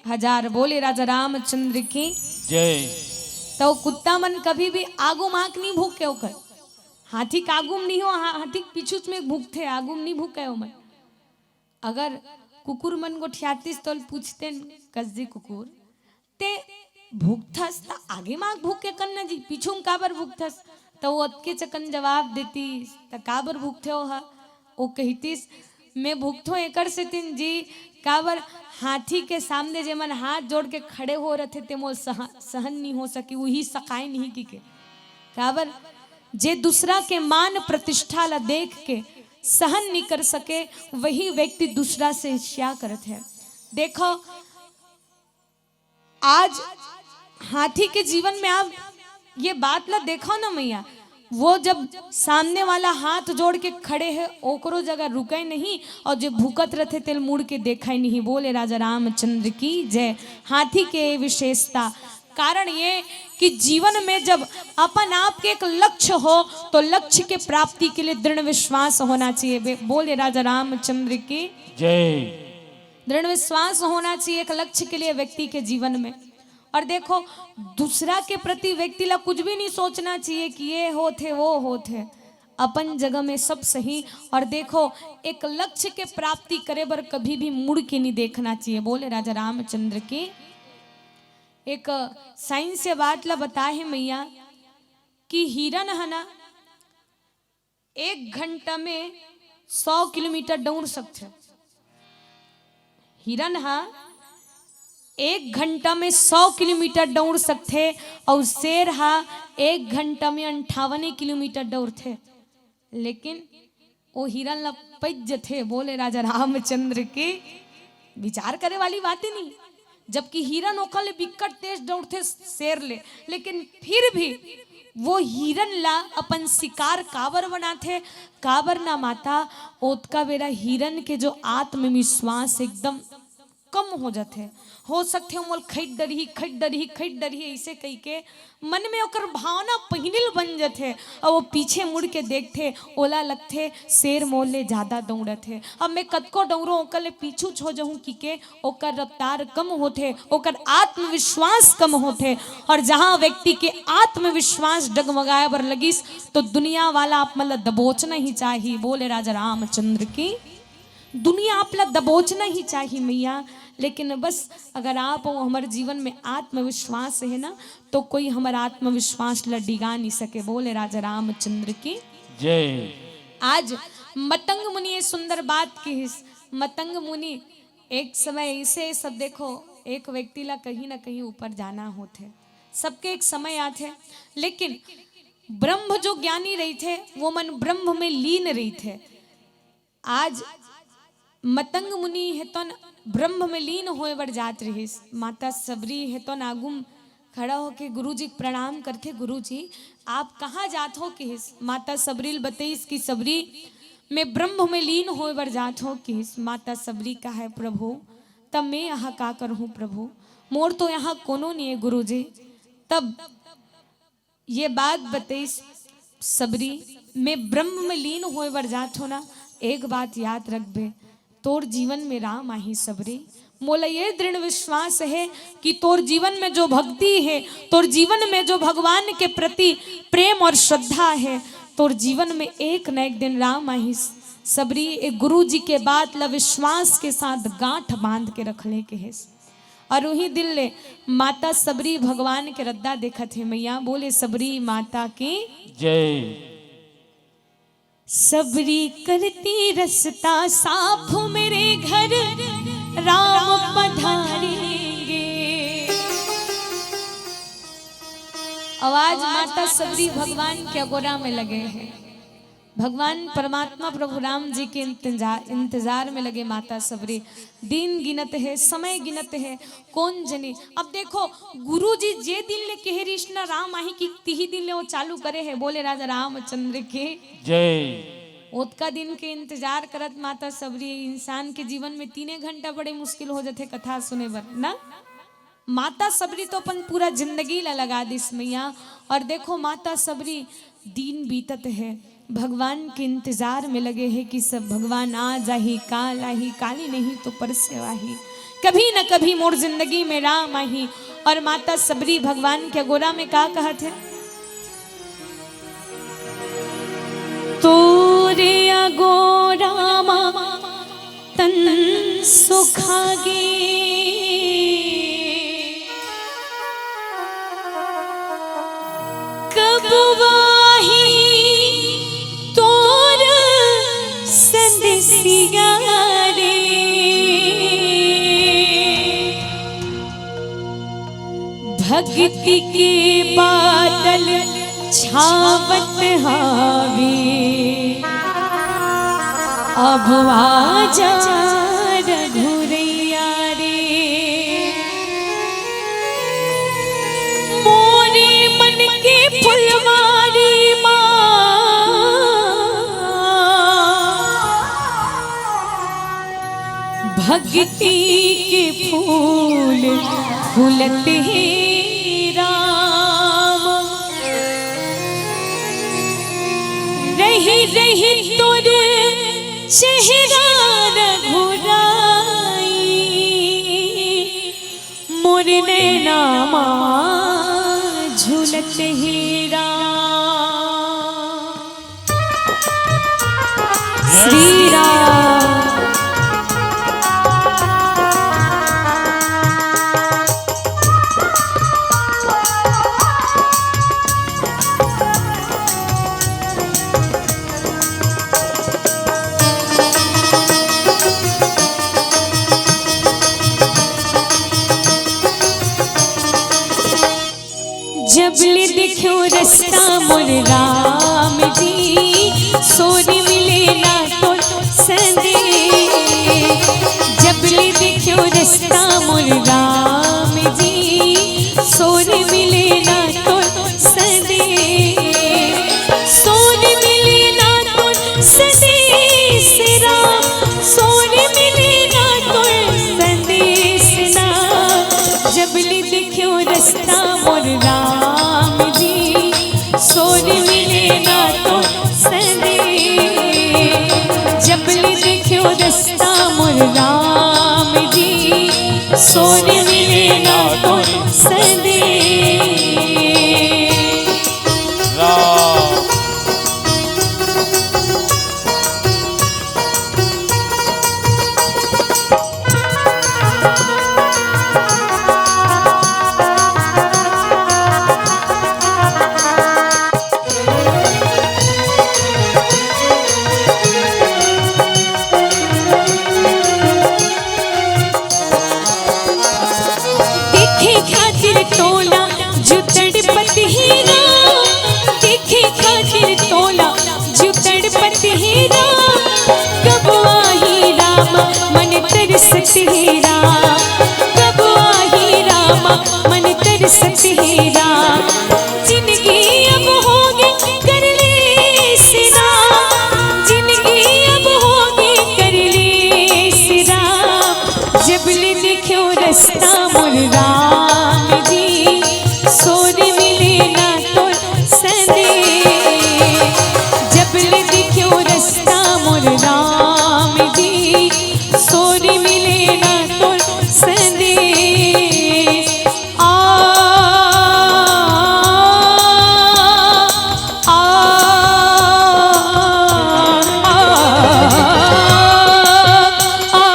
हजार। बोले राजा रामचंद्र की। जय। तो कुत्ता मन कभी भी आगू माक नहीं भूके ओकर। हाथी के आगू में नहीं हो, हा-, हाथी के पीछू में भूकथे, आगू में नहीं भूके ओमन। अगर कुकुर मन गोठियातिस तो पूछते न, "कस जी कुकुर, ते भूकथस त आगे माक भूक के कन्ना जी, पीछू में काबर भूकथस?" तो वो अतके चकन जवाब देती, "त काबर भूकथे हो हा?" ओ कहितिस, "मैं भुगथों एकर सेतिन जी, काबर हाथी के सामने जेमन हाथ जोड़ के खड़े हो रथे, ते मोल सह-, सहन नहीं हो सके, उही सकाय नहीं कि के।" काबर जे दूसरा के मान प्रतिष्ठा ला देख के सहन नहीं कर सके, वही व्यक्ति दूसरा से ईर्ष्या करत है। देखो, आज हाथी के जीवन में आप ये बात ला देखो ना मैया, वो जब सामने वाला हाथ जोड़ के खड़े है, ओकरो जगह रुके नहीं, और जो भूकत रथे, तेल मुड़ के देखा ही नहीं। बोले राजा रामचंद्र की जय। हाथी के विशेषता, कारण ये कि जीवन में जब अपन आप के एक लक्ष्य हो, तो लक्ष्य के प्राप्ति के लिए दृढ़ विश्वास होना चाहिए। बे-, बोले राजा रामचंद्र की जय। दृढ़ विश्वास होना चाहिए एक लक्ष्य के लिए व्यक्ति के जीवन में। और देखो, दूसरा के प्रति व्यक्ति ला कुछ भी नहीं सोचना चाहिए कि ये होत है, वो होत है। अपन जगह में सब सही। और देखो, एक लक्ष्य के प्राप्ति करे बर कभी भी मुड़ के नहीं देखना चाहिए। बोले राजा रामचंद्र की। एक साइंस से बात ला बताए है मैया कि हिरन है ना, एक घंटा में सौ किलोमीटर दौड़ सकथे। हिरन हा एक घंटा में सौ किलोमीटर दौड़ सकथे, अउ शेर हा एक घंटा में अंठावन किलोमीटर दौड़थे। लेकिन वो हिरन ला पच जथे। बोले राजा रामचंद्र के। विचार करे वाली बात ही नहीं। जबकि हिरन ओकर ले बिकट तेज दौड़थे शेर ले, लेकिन फिर भी वो हिरन ला अपन शिकार काबर बनाथे? काबर ना माता, ओतका बेरा हिरन के जो आत्मविश्वास एकदम कम हो जाथे। हो सकथे मोल खइट डरही, खइट डरही, खइट डरही, ऐसे कहिके मन में ओकर भावना पहिनिल बन जथे, और वो पीछे मुड़ के देखथे, ओला लगथे शेर मोर ले ज्यादा दौड़त हे, अब मैं कतको दौड़ो ओकर ले पीछू छो जहूं किके ओकर रफ्तार कम होथे, ओकर आत्मविश्वास कम होथे। और जहां व्यक्ति के आत्मविश्वास डगमगाए बर लगिस, तो दुनिया वाला आप मन ला दबोचना ही चाही। बोले राजा रामचंद्र की। दुनिया आप ला दबोचना ही चाही मैया, लेकिन बस अगर आप अउ हमर जीवन में आत्मविश्वास है ना, तो कोई हमर आत्मविश्वास ला डिगा नहीं सके। बोले राजा रामचंद्र की जय। आज मतंग मुनि ये सुंदर बात किहिस। मतंग मुनि एक समय ऐसे सब, देखो, एक व्यक्ति ला कहीं ना कहीं ऊपर जाना होथे, सबके एक समय आथे, लेकिन ब्रह्म जो ज्ञानी रहिथे, वो मन ब्रह्म में लीन रहिथे। आज मतंग मुनि हे तोन ब्रह्म में लीन होए बर जात रहिस। माता सबरी हे तोन आगुम खड़ा होके गुरुजी के प्रणाम करथे, "गुरुजी, आप कहाँ जात हो?" किहिस। माता सबरी ल बतइस कि, "सबरी, मैं ब्रह्म में लीन होए बर जात हो।" किहिस। माता सबरी कहे, "प्रभु, तब मैं यहाँ का करहूँ प्रभु? मोर तो यहाँ कोनो नहीं है गुरुजी।" तब ये बात बतइस सबरी, "मैं ब्रह्म में लीन होए बर जात हो ना, एक बात याद रखबे, तोर जीवन में राम आही सबरी। मोला ये दृढ़ विश्वास है कि तोर जीवन में जो भक्ति है, तोर जीवन में जो भगवान के प्रति प्रेम और श्रद्धा है, तोर जीवन में एक न एक दिन राम आही सबरी।" एक गुरु जी के बात ला विश्वास के साथ गांठ बांध के रख ले के है। और उही दिल ले माता सबरी भगवान के रद्दा देखत हे। मैया बोले सबरी माता की जय। सबरी करती रस्ता साफ मेरे घर राम पधारेंगे। आवाज माता सबरी भगवान के अगोरा में लगे हैं। भगवान परमात्मा प्रभु राम जी के इंतजार, इंतजार में लगे माता सबरी। दिन गिनत है, समय गिनत है, कौन जनी। अब देखो, गुरु जी जे दिन ले कहे रिस ना राम आही कि तिही दिन ले वो चालू करे है। बोले राजा रामचंद्र के जय। ओतका दिन के इंतजार करत माता सबरी। इंसान के जीवन में तीने घंटा बड़े मुश्किल हो जाते कथा सुने बर ना। माता सबरी तो अपन पूरा जिंदगी ला लगा दिस मैया। और देखो माता सबरी, दिन बीतत है, भगवान के इंतजार में लगे है कि सब भगवान आ जाही, काल आही, काली नहीं तो परसे आही, कभी न कभी मोर जिंदगी में राम आही। और माता सबरी भगवान के अगोरा में का कहत है? तोरे अगोरा मा तन सुखागे। कब वाही तोर सन भक्ति के बादल छावत हावे, अब आजा रघुरैया रे। मोरे मन के फुलवारी मा भक्ति के फूल फूलत हे राम। रहि रहि तोर चेहरा रघुराई, मोर नैना मा झूलत हे राम। श्री राम। जब ले देख्यो रस्ता मोर राम जी, सोर मिले ना तोर संदेश। जब ले देख्यो रस्ता मोर राम जी, सोर मिले ना तोर संदेश। सोर मिले ना तोर संदेश राम, सोर मिले ना तोर संदेश ना। जब ले देख्यो रस्ता मोर राम जी, सोर मिले ना तोर संदेश। जब ले देख्यो रस्ता मोर राम जी, सोर मिले ना तोर संदेश। राम। देखे खातिर टोला जो तड़पत हे राम, देखे खातिर टोला जो तड़पत हे राम। कब आही राम मन तरसत हे राम, कब आही राम मन तरसत हे राम। जिनगी अब होगे कलेस राम, जिनगी अब होगे कलेस राम। जब ले देख्यो रस्ता मोर राम जी, सोर मिले ना तोर संदेश। जब ले देख्यो रस्ता मोर राम जी, सोर मिले ना तोर संदेश। आ, आ, आ, आ, आ।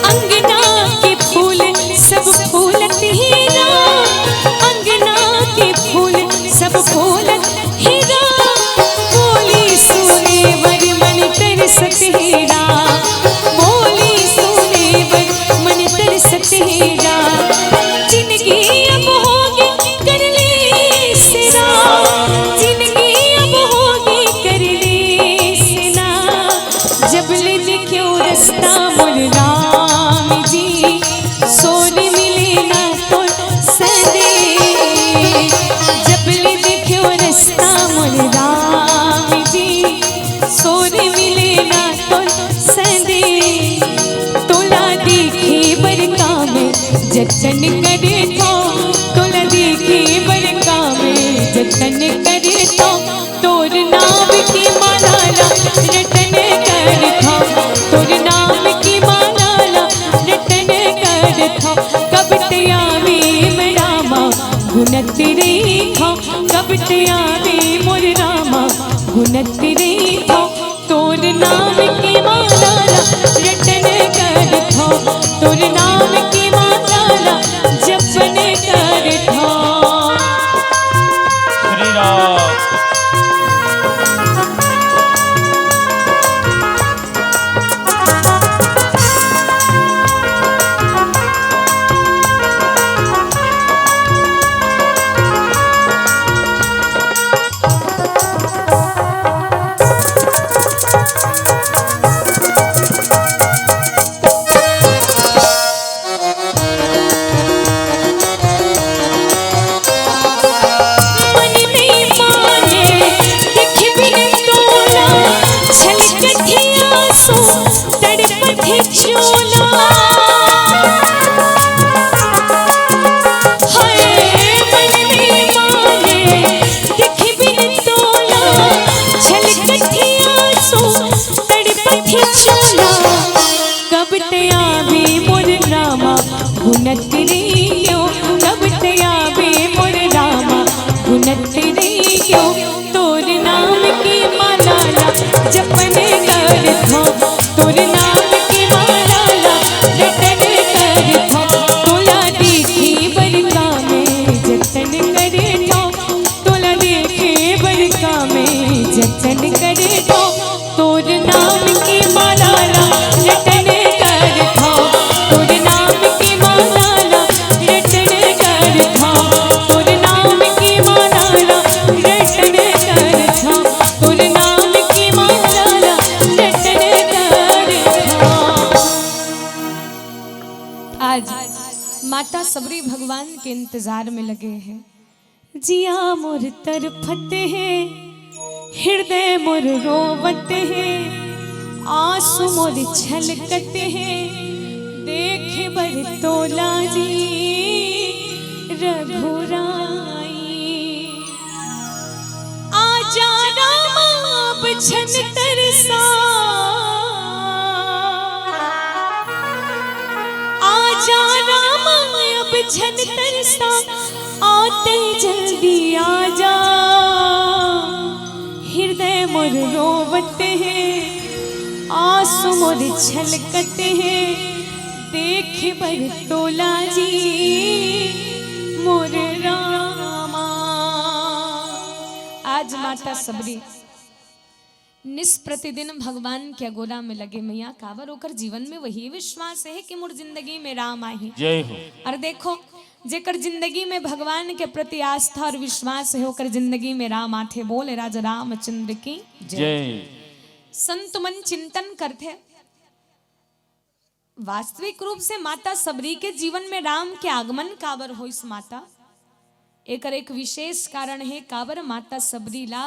अंगना के फूल सब फूलत हे राम, अंगना के फूल सब फूलत हे राम। बोली सुने बर मन तरसत हे राम, बोली सुने बर मन तरसत हे राम। जिनगी अब होगे कलेस राम, जिनगी अब होगे कलेस ना। जब ले देख्यो रस्ता मोर राम जी, सोर मिले ना तोर संदेश। जब ले देख्यो रस्ता मोर राम जी, सोर मिले ना तोर संदेश। तोला देखे बर का मैं जतन करथों, तोला देखे बर का मैं जतन करथों। तोर नाम के माला ला रटन करथों, तोर नाम के माला तेरे तो तोर नाम के माला ला रटन करथो, तोर नाम के माला ला जपन करथो। श्री राम। मन नहीं माने, देख बिन तोला, छलकत हे आंसू, तड़पत हे चोला। हाय, मन नहीं माने, देख बिन तोला, छलकत हे आंसू, तड़पत हे चोला। कब तैं आबे मोर रामा, हुनत रे क्यों, कब तैं आबे मोर रामा, हुनत रे क्यों। तोर नाम के माला ला जपन करथो, तोर नाम के माला ला रटन करथो। तोला देखे बर का मैं जतन करथो, तोला देखे बर का मैं जतन करथो। तोर नाम के माला ला रटन करथो, तोर नाम के माला ला रटन करथो, तोर नाम के माला ला रटन करथो, तोर नाम के माला ला रटन करथो। आज माता सबरी भगवान के इंतजार में लगे हैं। जिया मोर तरफत हे, हृदय मोर रोवत हे, आंसू मोर छलकत हे, देखे बर तोला जी रघुराई। आजा रामा अब झन तरसा, आजा रामा अब झन तरसा, आते जल्दी आजा। हृदय मोर रोवत हे, आंसू मोर छलकत हे, देखे बर तोला जी मोर रामा। आज माता सबरी निस प्रतिदिन भगवान के अगोरा में लगे मैया, काबर ओकर जीवन में वही विश्वास हे कि मोर जिंदगी में राम आही। जय हो। अउ देखो, जेकर जिंदगी में भगवान के प्रति आस्था अउ विश्वास हे, ओकर जिंदगी में राम आथे। बोल राजा रामचंद्र की जय। जय। संत मन चिंतन करथे, वास्तविक रूप से माता सबरी के जीवन में राम के आगमन काबर होइस माता? एकर एक विशेष कारण हे, काबर माता सबरी ला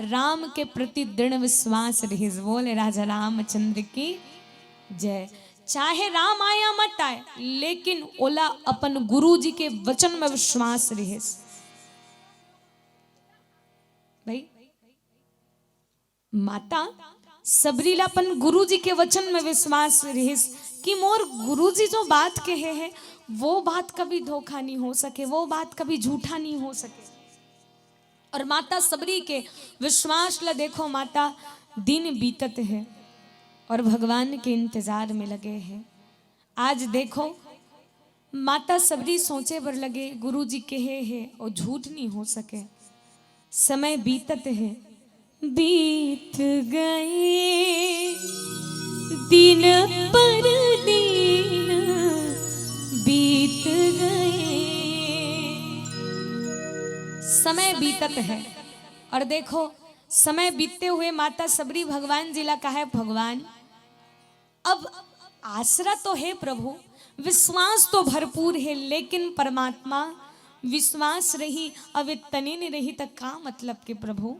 राम के प्रति दृढ़ विश्वास रिहिस। बोले राजा रामचंद्र की जय। चाहे राम आय या मत आय, लेकिन ओला अपन गुरु जी के वचन में विश्वास रिहिस। भाई, माता सबरी ला अपन गुरु जी के वचन में विश्वास रिहिस कि मोर गुरु जी जो बात कहे हे, वो बात कभी धोखा नहीं हो सके, वो बात कभी झूठा नहीं हो सके। अउ माता सबरी के विश्वास ला देखो माता, दिन बीतत हे अउ भगवान के इंतजार में लगे हे। आज देखो, माता सबरी सोचे बर लगे, गुरु जी कहे हे, ओ झूठ नहीं हो सके। समय बीतत हे, बीत गए दिन पर दिन बीत गए। समय बीतत हे अउ देखो, समय बीतते हुए माता सबरी भगवान जी ला कहे, भगवान, अब आसरा तो हे प्रभु, विश्वास तो भरपूर हे, लेकिन परमात्मा, विश्वास रही अउ ए तने नइ रही त का मतलब के प्रभु?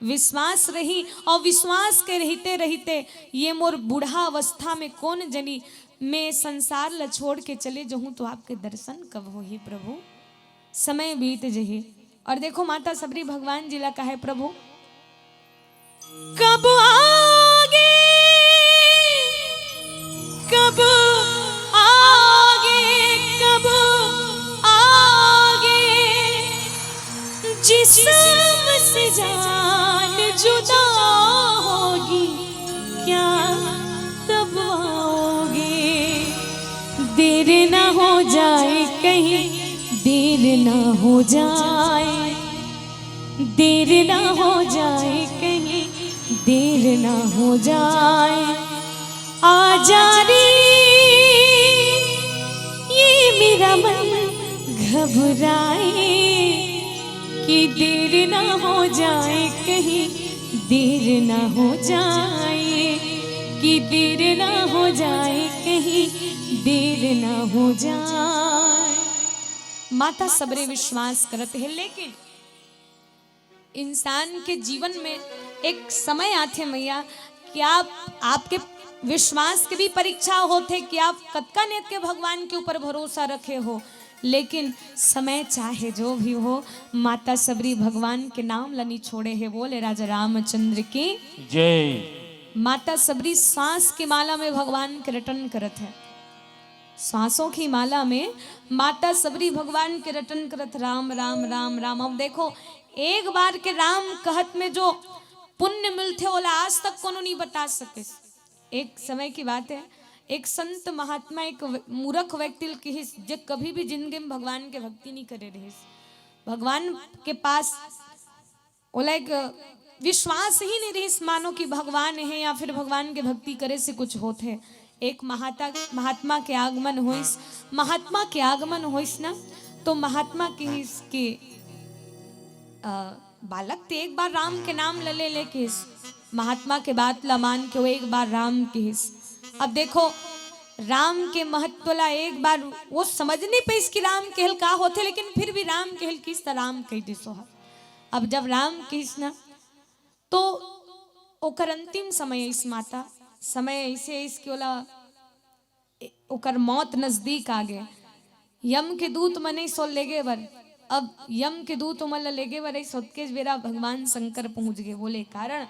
विश्वास रही अउ विश्वास के रहिते रहिते ये मोर बूढ़ा अवस्था में कोन जनी मैं संसार ल छोड़ के चले जहूं तो आपके दर्शन कब होही प्रभु? समय बीत जही। अउ देखो माता सबरी भगवान जी ला कहे, प्रभु, कब आओगे, कब आओगे, कब आओगे, जिस्म से जान जुदा देर ना हो जाए कहीं, देर ना हो जाए, देर ना हो जाए कहीं, देर ना हो जाए। आ जा रे, ये मेरा मन घबराए कि देर ना हो जाए कहीं, देर ना हो जाए, कि देर ना हो जाए कहीं, देर ना हो जाए। माता सबरी विश्वास करत हे, लेकिन इंसान के जीवन में एक समय आथे मैया कि आप, आपके विश्वास के भी परीक्षा होथे कि आप कतका नेत के भगवान के ऊपर भरोसा रखे हो। लेकिन समय चाहे जो भी हो, माता सबरी भगवान के नाम ल नी छोड़े हे। बोले राजा रामचंद्र की जय। माता सबरी सांस के माला में भगवान के रटन करत हे, सांसों की माला में माता सबरी भगवान के रटन करत, राम राम राम राम। अब देखो, एक बार के राम कहत में जो पुण्य मिलथे, ओला आज तक कोनो नहीं बता सके। एक समय की बात है, एक संत महात्मा एक व्य-, मूर्ख व्यक्ति ल किहिस, जे कभी भी जिंदगी में भगवान के भक्ति नहीं करे रहिस, भगवान के पास ओला एक विश्वास ही नहीं रहिस, मानो कि भगवान हे या फिर भगवान के भक्ति करे से कुछ होत हे। एक महाता-, महात्मा के आगमन होइस, महात्मा के आगमन होइस ना, तो महात्मा किहिस कि, अ, "बालक, ते एक बार राम के नाम ल ले ले," किहिस। महात्मा के बात ला मान के वो एक बार राम किहिस। अब देखो, राम के महत्व ला एक बार वो समझ नहीं पाइस कि राम केहल का होथे, लेकिन फिर भी राम केहल किहिस त राम कहि दिस ओहा। अब जब राम किहिस ना, तो ओकर अंतिम समय आइस माता, समय ऐसे आइस कि ओला, ए-, ओकर मौत नजदीक आ गे। यम के दूत मन आइस ओला लेगे बर। अब यम के दूत ओमन ला लेगे बर आइस, ओतकेच बेरा भगवान शंकर पहुंच गे। बोले, कारण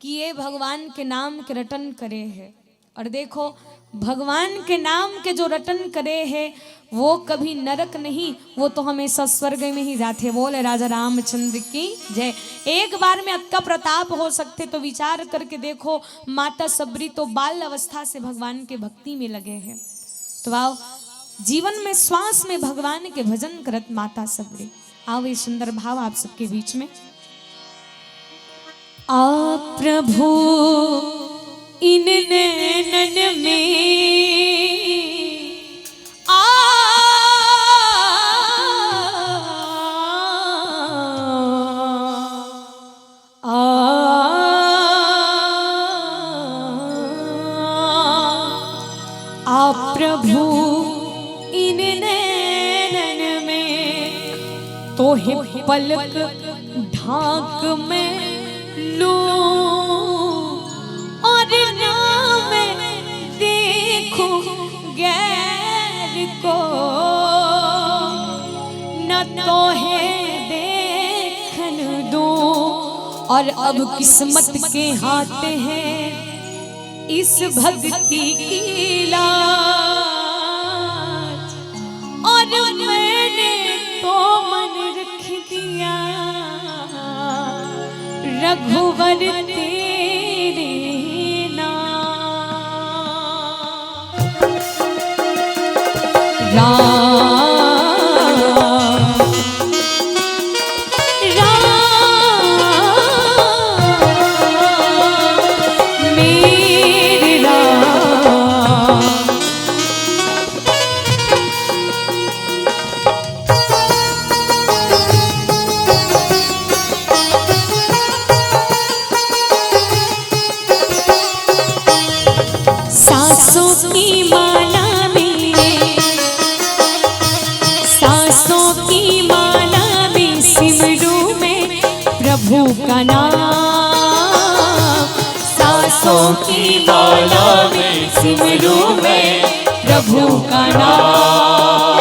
कि ये भगवान के नाम के रटन करे हे। और देखो, भगवान के नाम के जो रटन करे हे, वो कभी नरक नहीं, वो तो हमेशा स्वर्ग में ही जाथे। बोले राजा रामचंद्र की जय। एक बार में अतका प्रताप हो सकथे, तो विचार करके देखो, माता सबरी तो बाल अवस्था से भगवान के भक्ति में लगे हे। तो आओ, जीवन में, श्वास में भगवान के भजन करत माता सबरी। आओ, ये सुंदर भाव आप सबके बीच में। आ प्रभु, इन नैनन में, आ, आ, आ प्रभु, इन नैनन में तोहे पलक ढांक मैं लूं और ना मैं देखूं गैर को, न तोहे देखन दूं। और अब किस्मत के हाथ है इस भक्ति की लाज, और मैंने तो मन रख दिया रघुवर तेरे नाम। राम, राम, मेरे राम। सांसों की माला में, सांसों की माला में सिमरूं मैं प्रभु का नाम। सांसों की माला में सिमरूं मैं प्रभु का नाम।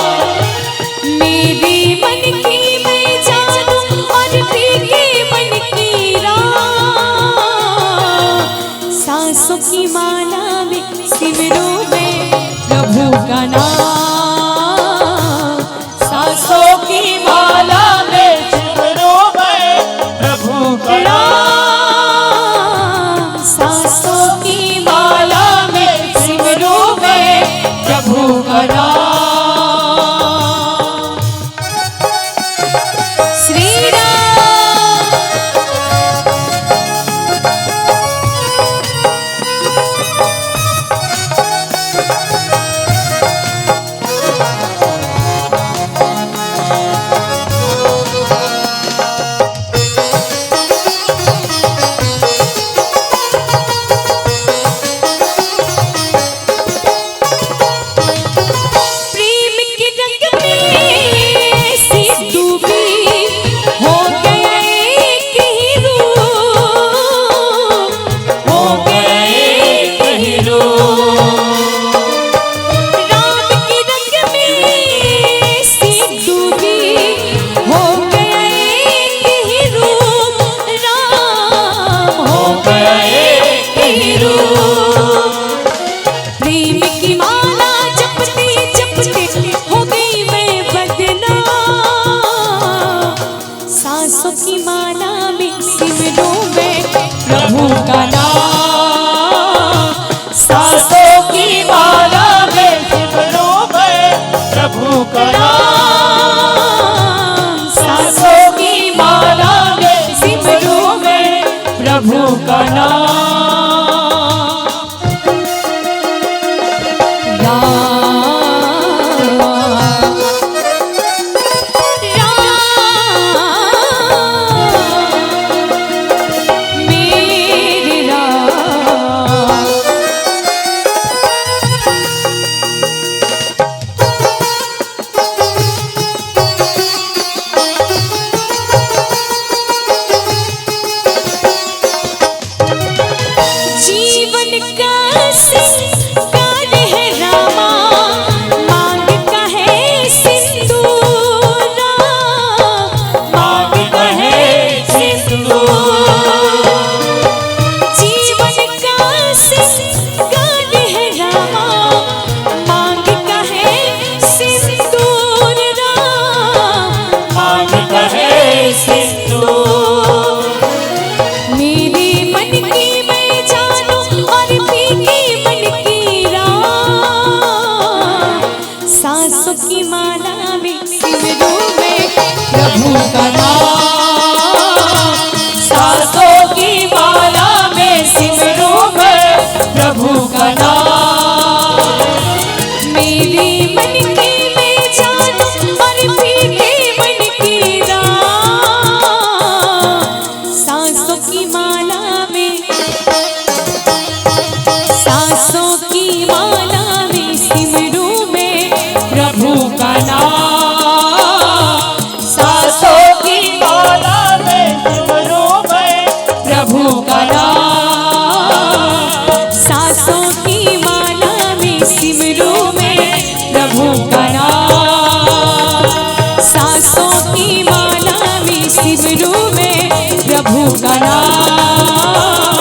मेरे मन की मैं जानू और तेरे मन की राह। सांसों की माला में सिमरूं मैं प्रभु का नाम। सांसों की माला में सिमरूं मैं प्रभु का नाम। सांसों की माला में सिमरूं मैं प्रभु का नाम। मेरे मन की मैं जानू और मेरे मन की राह, सांसों की माला में, सांसों की माला में सिमरूं मैं प्रभु का नाम। सांसों की माला में सिमरूं मैं प्रभु का नाम। सांसों की माला में सिमरूं मैं प्रभु का नाम। सांसों की माला में सिमरूं मैं प्रभु का नाम।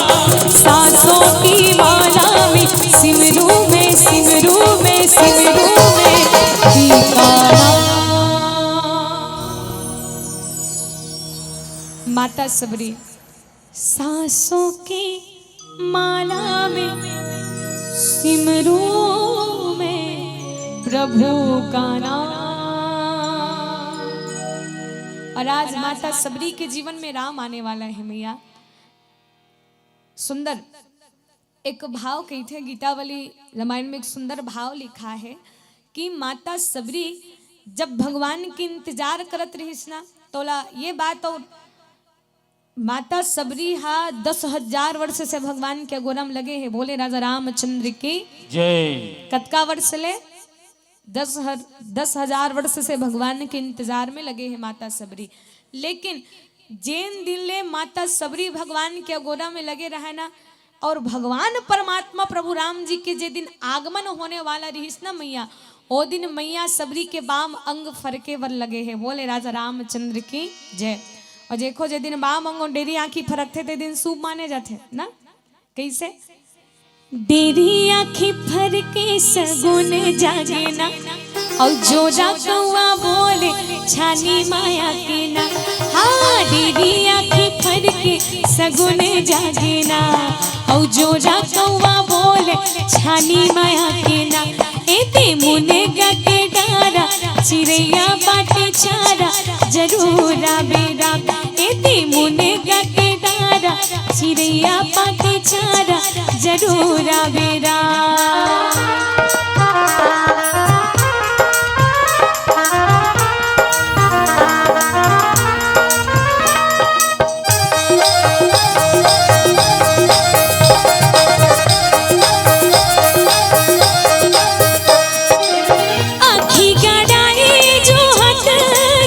सांसों की माला में सिमरूं मैं, सिमरूं मैं, सिमरूं मैं प्रभु का नाम। माता सबरी। सांसों की माला में सिमरूं मैं प्रभु का नाम। और आज माता सबरी के जीवन में राम आने वाला है मैया। सुंदर एक भाव कहिथे, गीतावली रामायण में एक सुंदर भाव लिखा है कि माता सबरी जब भगवान के इंतजार करत रहिस ना, तोला ये बात और माता सबरी हा दस हजार वर्ष से भगवान के अगोरा म लगे हे। बोले राजा रामचंद्र की जय। कतका वर्ष ले? दस हर, दस हजार वर्ष से भगवान के इंतजार में लगे हे माता सबरी। लेकिन जेन दिन ले माता सबरी भगवान के अगोरा में लगे रहे ना, और भगवान परमात्मा प्रभु राम जी के जे दिन आगमन होने वाला रहिस ना मैया, ओ दिन मैया सबरी के बाम अंग फरके बर लगे हे। बोले राजा रामचंद्र की जय। और देखो, जे दिन बाम अंग और डेरी आंखी फरकथे, ते दिन शुभ माने जाथे ना। कैसे? डेरी आंखी फरके सगुन जागे ना, अउ जोरा कौआ बोले छानी माया के ना। हाँ, डेरी आंखी फरके सगुन जागे ना, अउ जोरा कौआ बोले छानी माया के ना। एदे मुनगा के डारा चिरैया बाटे चारा जरूर आबे राम। एदे मुनगा के डारा चिरैया बाटे चारा जरूर आबे राम। आँखी गड़ाए जो हट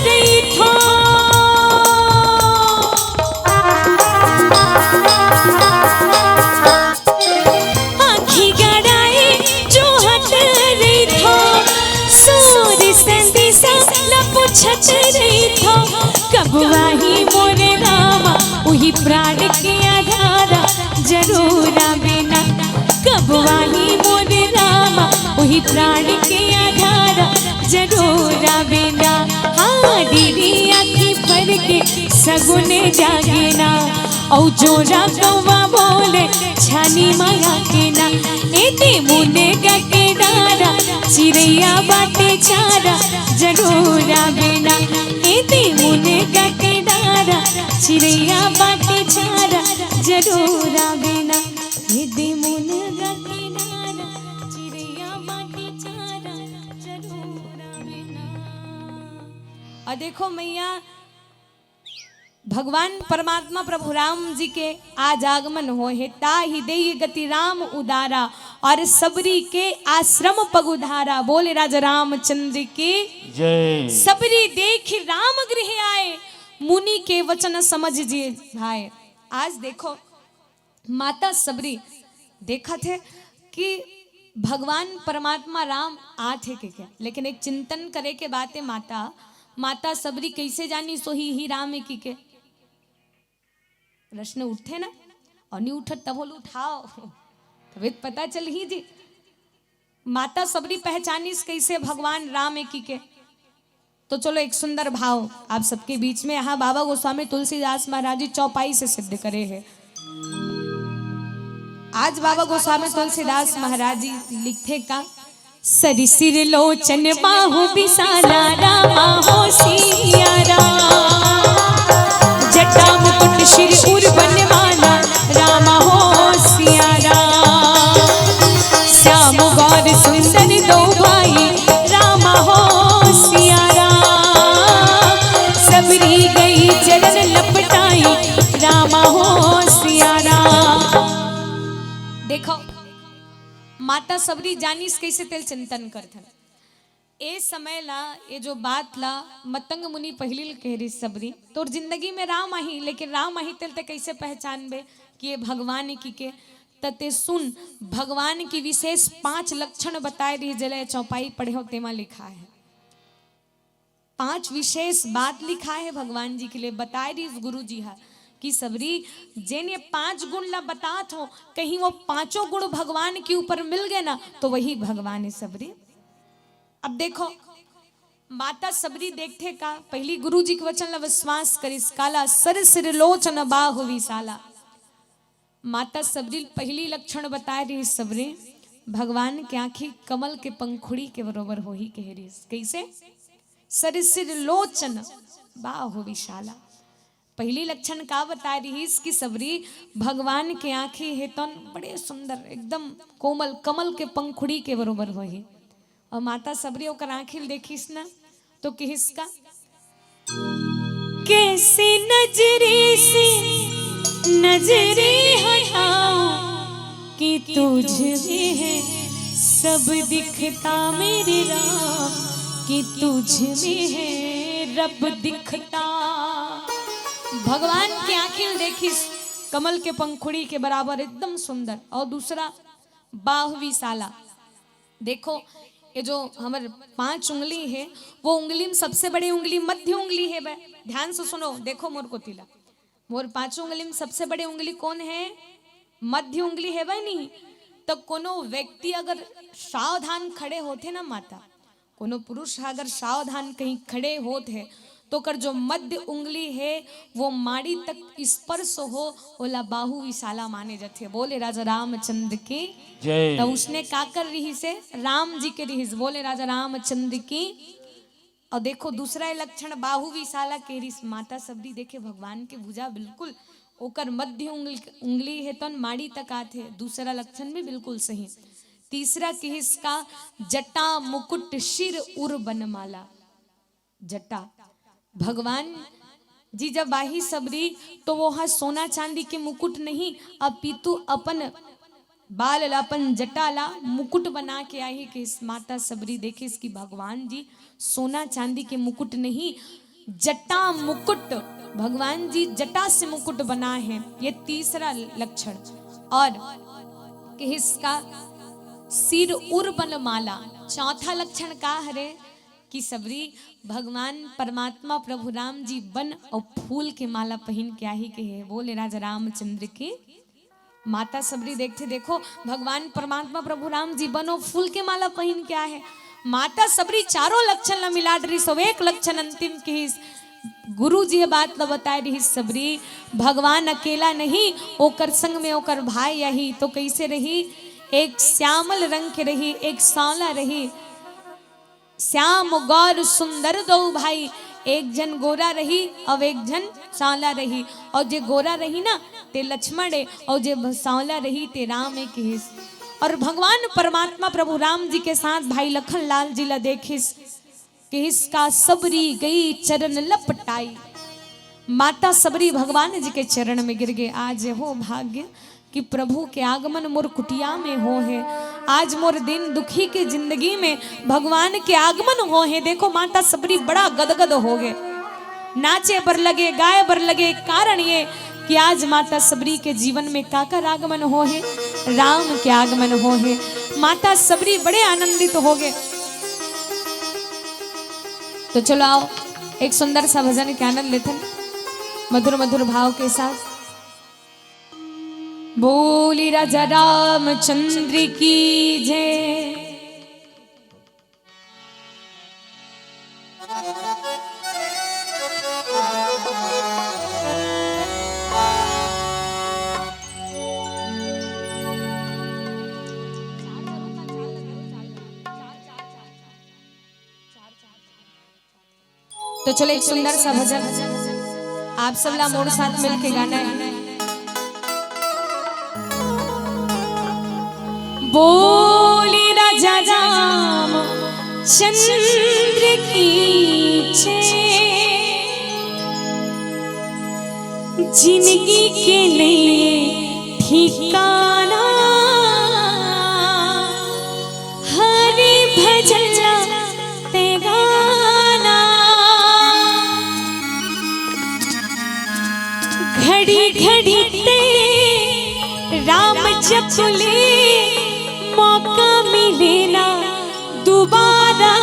रही थो, आँखी गड़ाए जो हट रही थो, सूर संदेशा ला पूछत रही थो, कब आही मोरे रामा उही प्राण के आधारा जरूर आबे ना। कब आही मोरे रामा उही प्राण के आधारा जरूर आबे ना। हाँ, डेरी आँखी फरके सगुन जागे ना, अउ जोरा कौआ बोले छानी माया के ना। एदे मुनगा के डारा चिरैया बाटे चारा जरूर आबे ना। एदे मुनगा के डारा चिरैया बाटे चारा जरूर आबे ना। एदे मुनगा के डारा चिरैया बाटे चारा जरूर आबे ना। और देखो मैया, भगवान परमात्मा प्रभु राम जी के आज आगमन होय हे, ताहि देहि गति राम उदारा, और सबरी के आश्रम पग उधारा। बोले राजा रामचंद्र की जय। सबरी देखि राम गृह आए, मुनि के वचन समझ जिय भाए। आज देखो, माता सबरी देखत हे कि भगवान परमात्मा राम आत हे के क्या, लेकिन एक चिंतन करे के बात हे माता, माता सबरी कैसे जानी सोही ही राम हे की के? प्रश्न उठथे ना, और नहीं उठत तब होल उठाओ, तबे तो पता चलही जी। माता सबरी पहचानिस कैसे भगवान राम हे की के? तो चलो, एक सुंदर भाव आप सबके बीच में। यहाँ बाबा गोस्वामी तुलसीदास महाराज जी चौपाई से सिद्ध करे हे। आज बाबा गोस्वामी तुलसीदास महाराज जी लिखथे का, सरिसिर लोचन बाहु विशाला रामा हो सिया राम, जटा मुकुट शिर उर बनवाला रामा हो सिया राम। माता सबरी जानिस कइसे, तेला चिंतन करथन। ए समय ला, ए जो बात ला मतंग मुनि पहिली ल कहे रिहिस, "सबरी, तोर जिंदगी में राम आही, लेकिन राम आही तेला ते कइसे पहचानबे कि ये भगवान ए कि के?" त ते सुन, भगवान के विशेष पांच लक्षण बताए रिहिस, जेला चौपाई पढ़े हो, तेमा लिखा हे। पांच विशेष बात लिखा हे भगवान जी के लिए, बताए रिहिस गुरु जी हा कि सबरी, जेन ये पांच गुण ला बतात हो, कहीं वो पांचों गुण भगवान के ऊपर मिल गए ना, तो वही भगवान हे सबरी। अब देखो, माता सबरी देखथे का, पहिली गुरु जी के वचन ला विश्वास करिस, काला सर सिर लोचन बाहु विशाला। माता सबरी पहिली लक्षण बताए रिहिस सबरी, भगवान के आंखी कमल के पंखुड़ी के बरोबर होही कहे रिहिस। कइसे? सर सिर लोचन बाहु विशाला। पहिली लक्षण का बताए रिहिस कि सबरी, भगवान के आंखी हे तौन बड़े सुंदर, एकदम कोमल, कमल के पंखुड़ी के बरोबर होही। अउ माता सबरी ओकर आंखी ल देखिस ना, तो किहिस का, "कैसे नजरे से नजरे हटाऊं कि तुझ में है सब दिखता मेरे राम, कि तुझ में है रब दिखता।" भगवान के आंखी ल देखिस, कमल के पंखुड़ी के बराबर, एकदम सुंदर। अउ दूसरा, बाहु विशाला। देखो, ये जो हमर पांच उंगली हे, वो उंगली में सबसे बड़े उंगली मध्य उंगली हे बे। ध्यान से सुनो, देखो मोर कोती ला। मोर पांचों उंगली में सबसे बड़े उंगली कोन हे? मध्य उंगली हे बे नी। तो कोनो व्यक्ति अगर सावधान खड़े होथे ना माता, कोनो पुरुष ह अगर सावधान कहीं खड़े होत हे, तो ओकर जो मध्य उंगली हे, वो माड़ी तक स्पर्श हो, ओला बाहु विशाला माने जाथे। बोले राजा रामचंद्र की। जय। त उसने काकर रिहिस हे? राम जी के रिहिस। बोले राजा रामचंद्र की। अउ देखो, दूसरा ये लक्षण बाहु विशाला के रिहिस, माता सबरी देखे भगवान के भुजा बिल्कुल ओकर मध्य उंगल-, उंगली हे तौन माड़ी तक आथे। दूसरा लक्षण भी बिल्कुल सही। तीसरा किहिस का, जटा मुकुट सिर उर बनमाला। जटा, भगवान जी जब आही सबरी, तो वो ह सोना चांदी के मुकुट नहीं, अपितु अपन बाल ला, अपन जटा ला मुकुट बना के आही। किहिस, माता सबरी देखिस कि भगवान जी सोना चांदी के मुकुट नहीं, जटा मुकुट, भगवान जी जटा से मुकुट बना है। ये तीसरा लक्षण। और किहिस का, सिर उर बनमाला। चौथा लक्षण का हरे कि सबरी भगवान परमात्मा प्रभु राम जी बन अउ फूल के माला पहिन के आही के हे। बोले राजा रामचंद्र की। माता सबरी देखथे, देखो, भगवान परमात्मा प्रभु राम जी बन अउ फूल के माला पहिन के आहे। माता सबरी चारों लक्षण ला मिला डरिस, अउ एक लक्षण अंतिम किहिस। गुरु जी ये बात ला बताए रिहिस सबरी, भगवान अकेला नहीं, ओकर संग में ओकर भाई आही। तो कइसे रही? एक श्यामल रंग के रही, एक सांवला रही। श्याम गौर सुंदर दो भाई, एक झन गोरा रही अउ एक झन सांवला रही। अउ जे गोरा रही ना, ते लक्ष्मण ए, अउ जे सांवला रही, ते राम ए किहिस। अउ भगवान परमात्मा प्रभु राम जी के साथ भाई लखन लाल जी ला देखिस, किहिस का, सबरी गई चरण लपटाई। माता सबरी भगवान जी के चरण में गिर गे। आज हो भाग्य कि प्रभु के आगमन मोर कुटिया में हो हे। आज मोर दीन दुखी के जिंदगी में भगवान के आगमन हो हे। देखो, माता सबरी बड़ा गदगद हो गे, नाचे बर लगे, गाए बर लगे। कारण ये कि आज माता सबरी के जीवन में काकर आगमन हो हे, राम के आगमन हो हे। माता सबरी बड़े आनंदित हो गे। तो चलो आओ, एक सुंदर सा भजन के आनंद लेथन मधुर मधुर भाव के साथ। बोली राजा रामचंद्र की जय। तो चलो, एक सुंदर सा भजन आप सब ला मोर साथ मिलके गाना है। बोली राजा राम चंद्र की जय। जिंदगी के लिए ठिकाना जब ले मौका मिले ना दोबारा,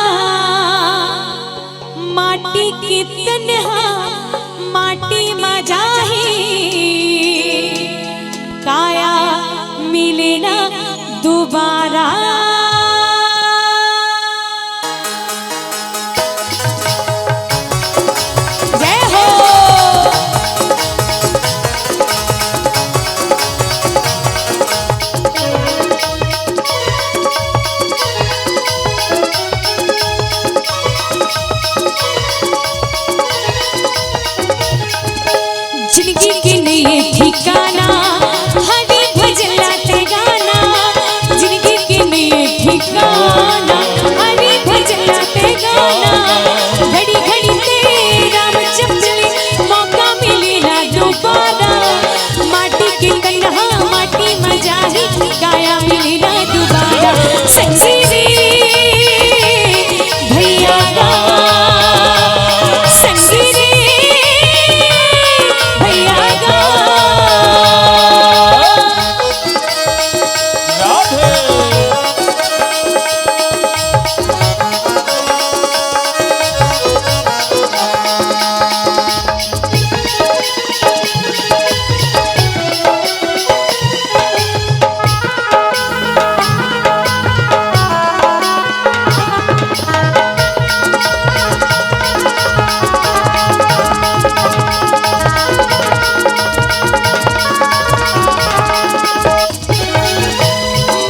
माटी के तन हा माटी मा जाही, काया मिले ना दोबारा। जय हो। जिंदगी के नए ठिकाना, हरि भजन लाते गाना। जिंदगी के नए ठिकाना, हरि भजन लाते गाना। घड़ी घड़ी ते राम जप ले, मौका मिले ना दोबारा। माटी के कन्हा माटी मा जाही, काया मिले ना दोबारा। संगी रे भैया गा, संगी रे भैया गा। राधे।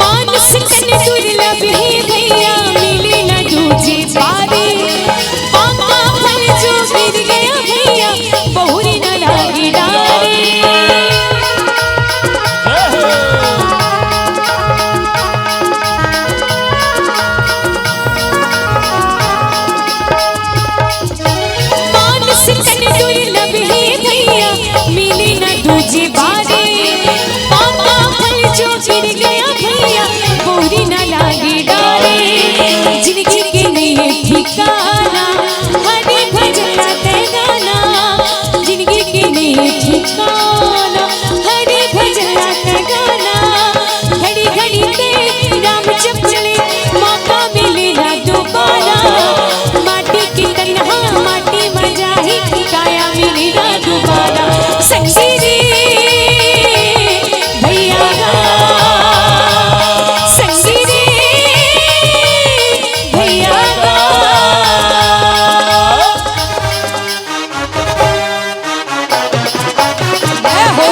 मानुष तन दुर्लभ हे भैया, मिले न दूजे पारे। पाका फल जो गिर गया भैया, बहुरी न लागे डारे। मानुष तन दुर्लभ हे भैया, मिले न दूजे बारे। पाका फल जो गिर गया भैया, बहुरी न लागे डारे। जिंदगी के नए ठिकाना, हरि भजन लाते गाना। जिंदगी के नए ठिकाना, हरि भजन लाते गाना। घड़ी घड़ी ते राम जप ले, मौका मिले ना दोबारा। माटी के कन्हा माटी मा जाही, काया मिले ना दोबारा। संगी रे भैया गा, संगी रे भैया गा। जय हो।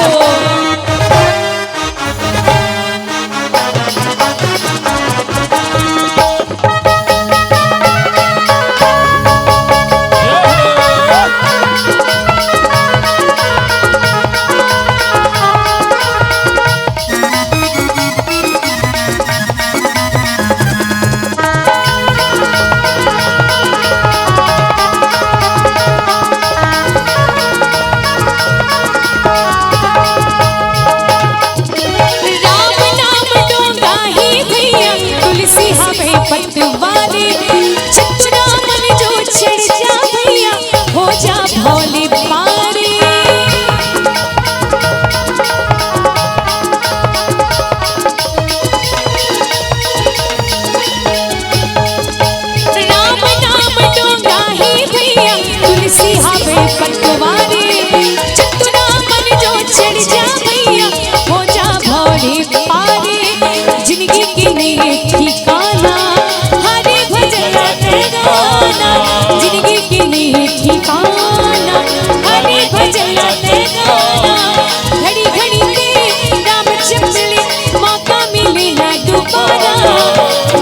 राम नाम डोंगा हे भैया, तुलसी हवे पतवारी। चतुरा मन जो चढ़ जा भैया, हो जा भोले पारी। राम नाम डोंगा हे भैया, तुलसी हवे पतवारी। चतुरा मन जो चढ़ जा भैया, हो जा भोरे पारी। जिंदगी के नए ठिकाना, हरि भजन लाते गाना। जिंदगी के नए ठिकाना, हरि भजन लाते गाना। घड़ी घड़ी ते राम जप ले, मौका मिले ना दोबारा।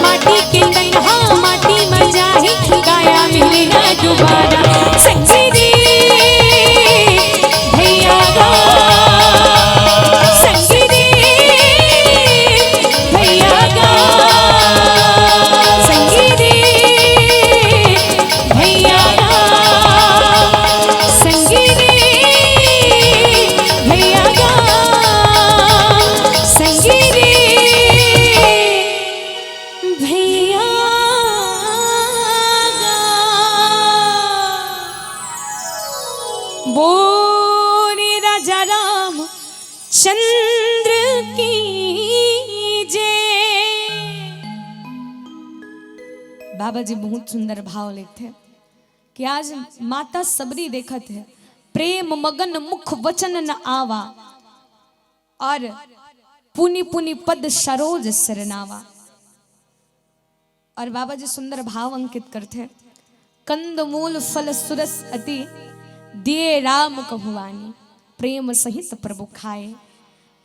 माटी के कन्हा माटी मा जाही, काया मिले ना दोबारा। संगी रे भैया गा, संगी रे भैया गा, संगी रे भैया गा, संगी रे भैया गा, संगी रे भैया गा। बोले राजा रामचंद्र की। बाबा जी बहुत सुंदर भाव लिखथे कि आज माता सबरी देखत हे, "प्रेम मगन मुख वचन न आवा, और पुनि पुनि पद सरोज सिरनावा।" और बाबा जी सुंदर भाव अंकित करथे, "कंद मूल फल सुरस अति, दिए राम कहु वानी, प्रेम सहित प्रभु खाए,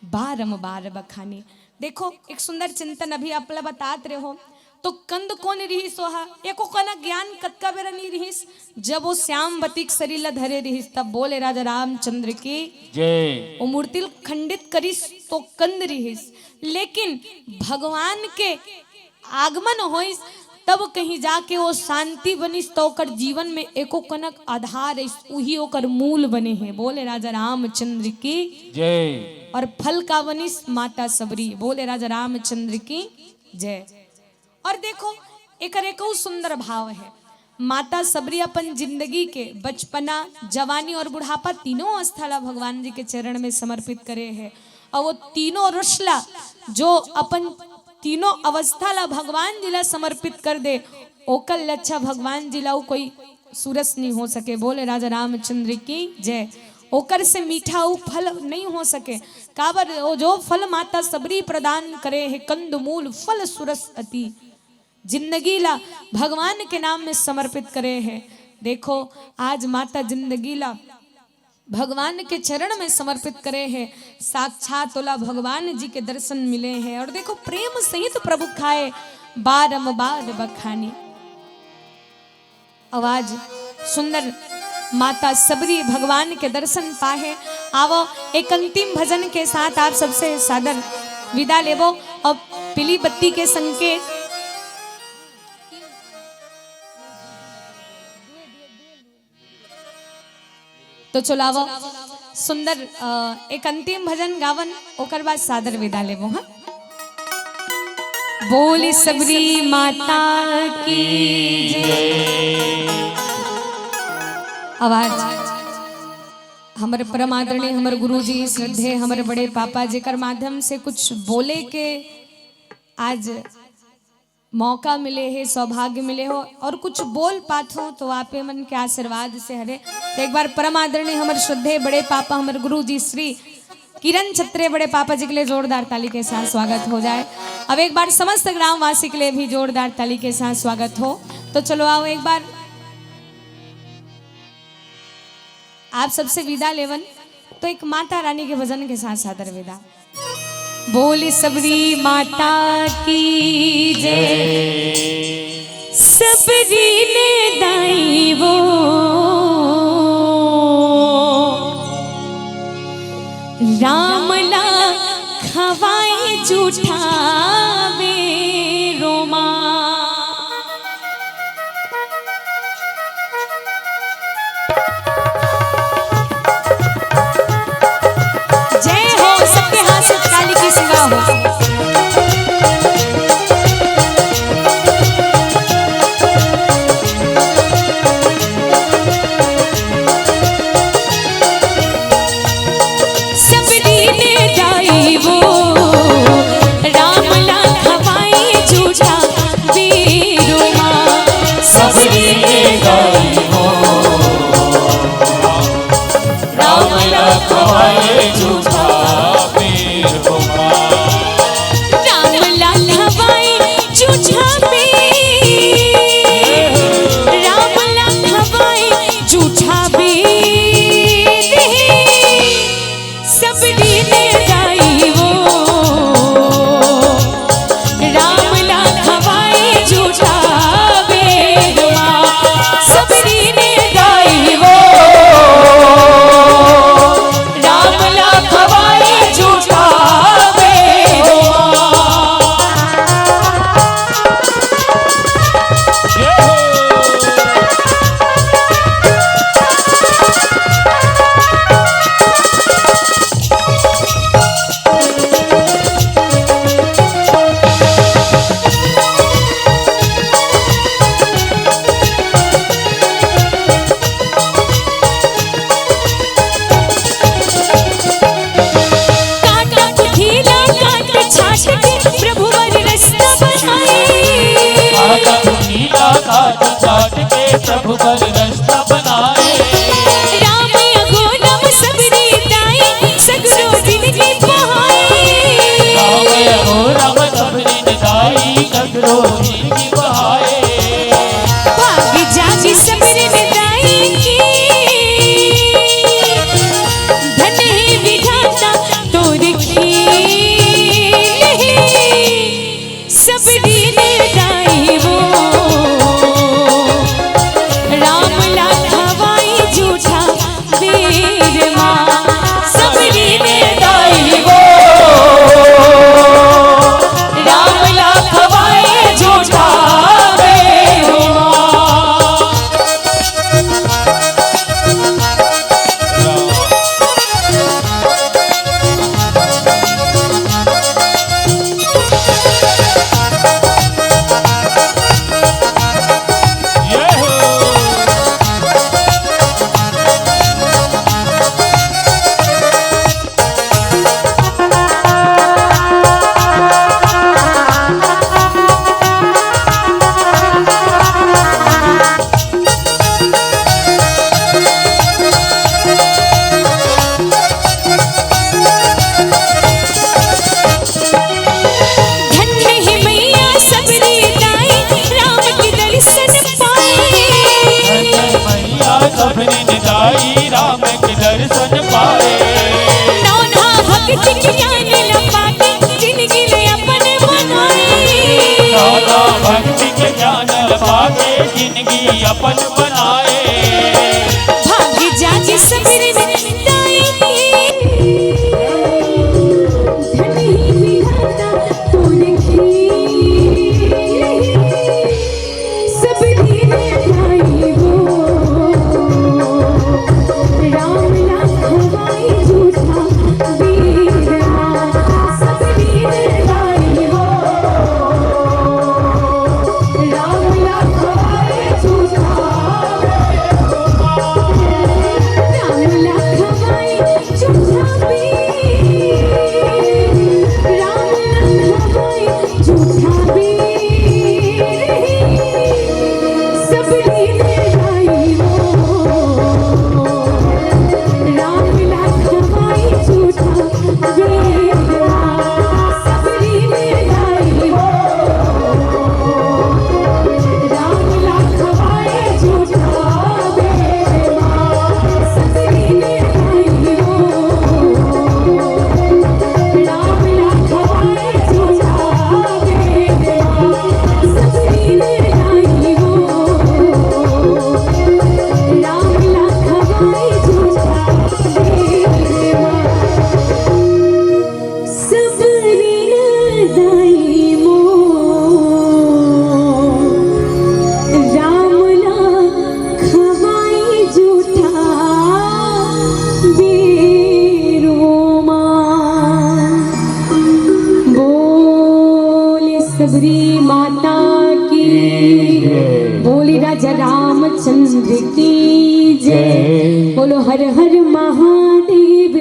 बारम बार बखानी।" देखो, एक सुंदर चिंतन अभी आप ला बतात रहे हो, तो कंद कोन रिहिस ओहा? एको कना ज्ञान कतका बेरा नी रिहिस, जब वो श्यामवती के शरीर ला धरे रिहिस, तब बोले राजा रामचंद्र की जय। वो मूर्ति ल खंडित करिस तो कंद रिहिस, लेकिन भगवान के आगमन होइस, तब कहीं जाके वो शांति बनिस, तो ओकर जीवन में एको कनक आधार आइस, उही ओकर मूल बने हे। बोले राजा रामचंद्र की जय। और फल का बनिस? माता सबरी। बोले राजा रामचंद्र की जय। और देखो, एकर एक अउ सुंदर भाव हे। माता सबरी अपन जिंदगी के बचपना, जवानी और बुढ़ापा तीनों अवस्था ला भगवान जी के चरण में समर्पित करे हे। और वो तीनों रस ला, जो अपन तीनों अवस्था ला भगवान जी ला समर्पित कर दे, ओकर ले अच्छा भगवान जी ला अउ कोई सुरस नहीं हो सके। बोले राजा रामचंद्र की जय। ओकर से मीठा अउ फल नहीं हो सके। काबर, वो जो फल माता सबरी प्रदान करे हे, कंद मूल फल सुरस अति, जिंदगी ला भगवान के नाम में समर्पित करे हे। देखो, आज माता जिंदगी ला भगवान के चरण में समर्पित करे हे, साक्षात ओला भगवान जी के दर्शन मिले हे। और देखो, प्रेम सहित प्रभु खाए, बारंबार बखानी। आवाज सुंदर, माता सबरी भगवान के दर्शन पाहे। आवो, एक अंतिम भजन के साथ आप सबसे सादर विदा लेबो। और पीली बत्ती के संकेत, तो चलावो सुंदर, अ, एक अंतिम भजन गावन, ओकर बाद सादर विदा लेबो। हाँ, बोल सबरी माता की जय। आवाज हमर परम आदरणीय, हमर गुरुजी, श्रद्धेय, हमर बड़े पापा, जेकर माध्यम से कुछ बोले के आज मौका मिले हे, सौभाग्य मिले हो और कुछ बोल पाथो तो आपे मन के आशीर्वाद से हरे। तो एक बार परम आदरणीय हमर श्रद्धेय बड़े पापा, हमर गुरु जी श्री किरण छत्रे बड़े पापा जी के लिए जोरदार ताली के साथ स्वागत हो जाए। अब एक बार समस्त ग्रामवासी के लिए भी जोरदार ताली के साथ स्वागत हो। तो चलो आओ एक बार आप सबसे विदा लेवन, तो एक माता रानी के भजन के साथ सादर विदा। बोल सबरी माता की जय, सबरी ने दाई वो, राम ला खवाई जूठा बेरो माँ। जय हो, सबके हाथ से ताली की सेवा हो। सबरी ने जाई वो, राम प्रभु कर रस्ता बनाए। राम अघोरम सबरी दाई, सगरो जिनगी बहाए। राम अघोरम सबरी दाई, सगरो जिनगी बहाए। भाग जागी सबरी दाई के, धन हे विधाता तोर खेल हे। सबरी दाई वो, राम ला खवाई झूठा बेर मा। सबरी दाई वो, राम ला खवाई झूठा बेर मा। धन्य हे मैया सबरी दाई, राम के दर्शन पाए। धन्य हे मैया सबरी दाई, राम के दर्शन पाए। नौना भक्ति के ज्ञान ल पाके, जिनगी ल अपन बनाए। नौना भक्ति के ज्ञान ल पाके, जिनगी अपन बनाए। भाग जागे सबरी दाई के, धनी विधाता तोर खेल हे। सबरी दाई वो, राम ला खवाई झूठा बेर मा। सबरी दाई वो, राम ला खवाई झूठा बेर मा। राम ला खवाई झूठा बेर, राम ला खवाई झूठा बेर। सबरी दाई वो, राम ला खवाई झूठा बेर मा। सबरी दाई वो, राम ला खवाई झूठा बेर मा। सबरी दाई वो, राम ला खवाई झूठा बेर मा। सबरी दाई वो, राम ला खवाई झूठा बेर मा। सबरी दाई मोर, राम ला खवाई झूठा बेर मा। बोले सबरी माता की, बोले राजा रामचंद्र की जय। बोलो हर हर महादेव।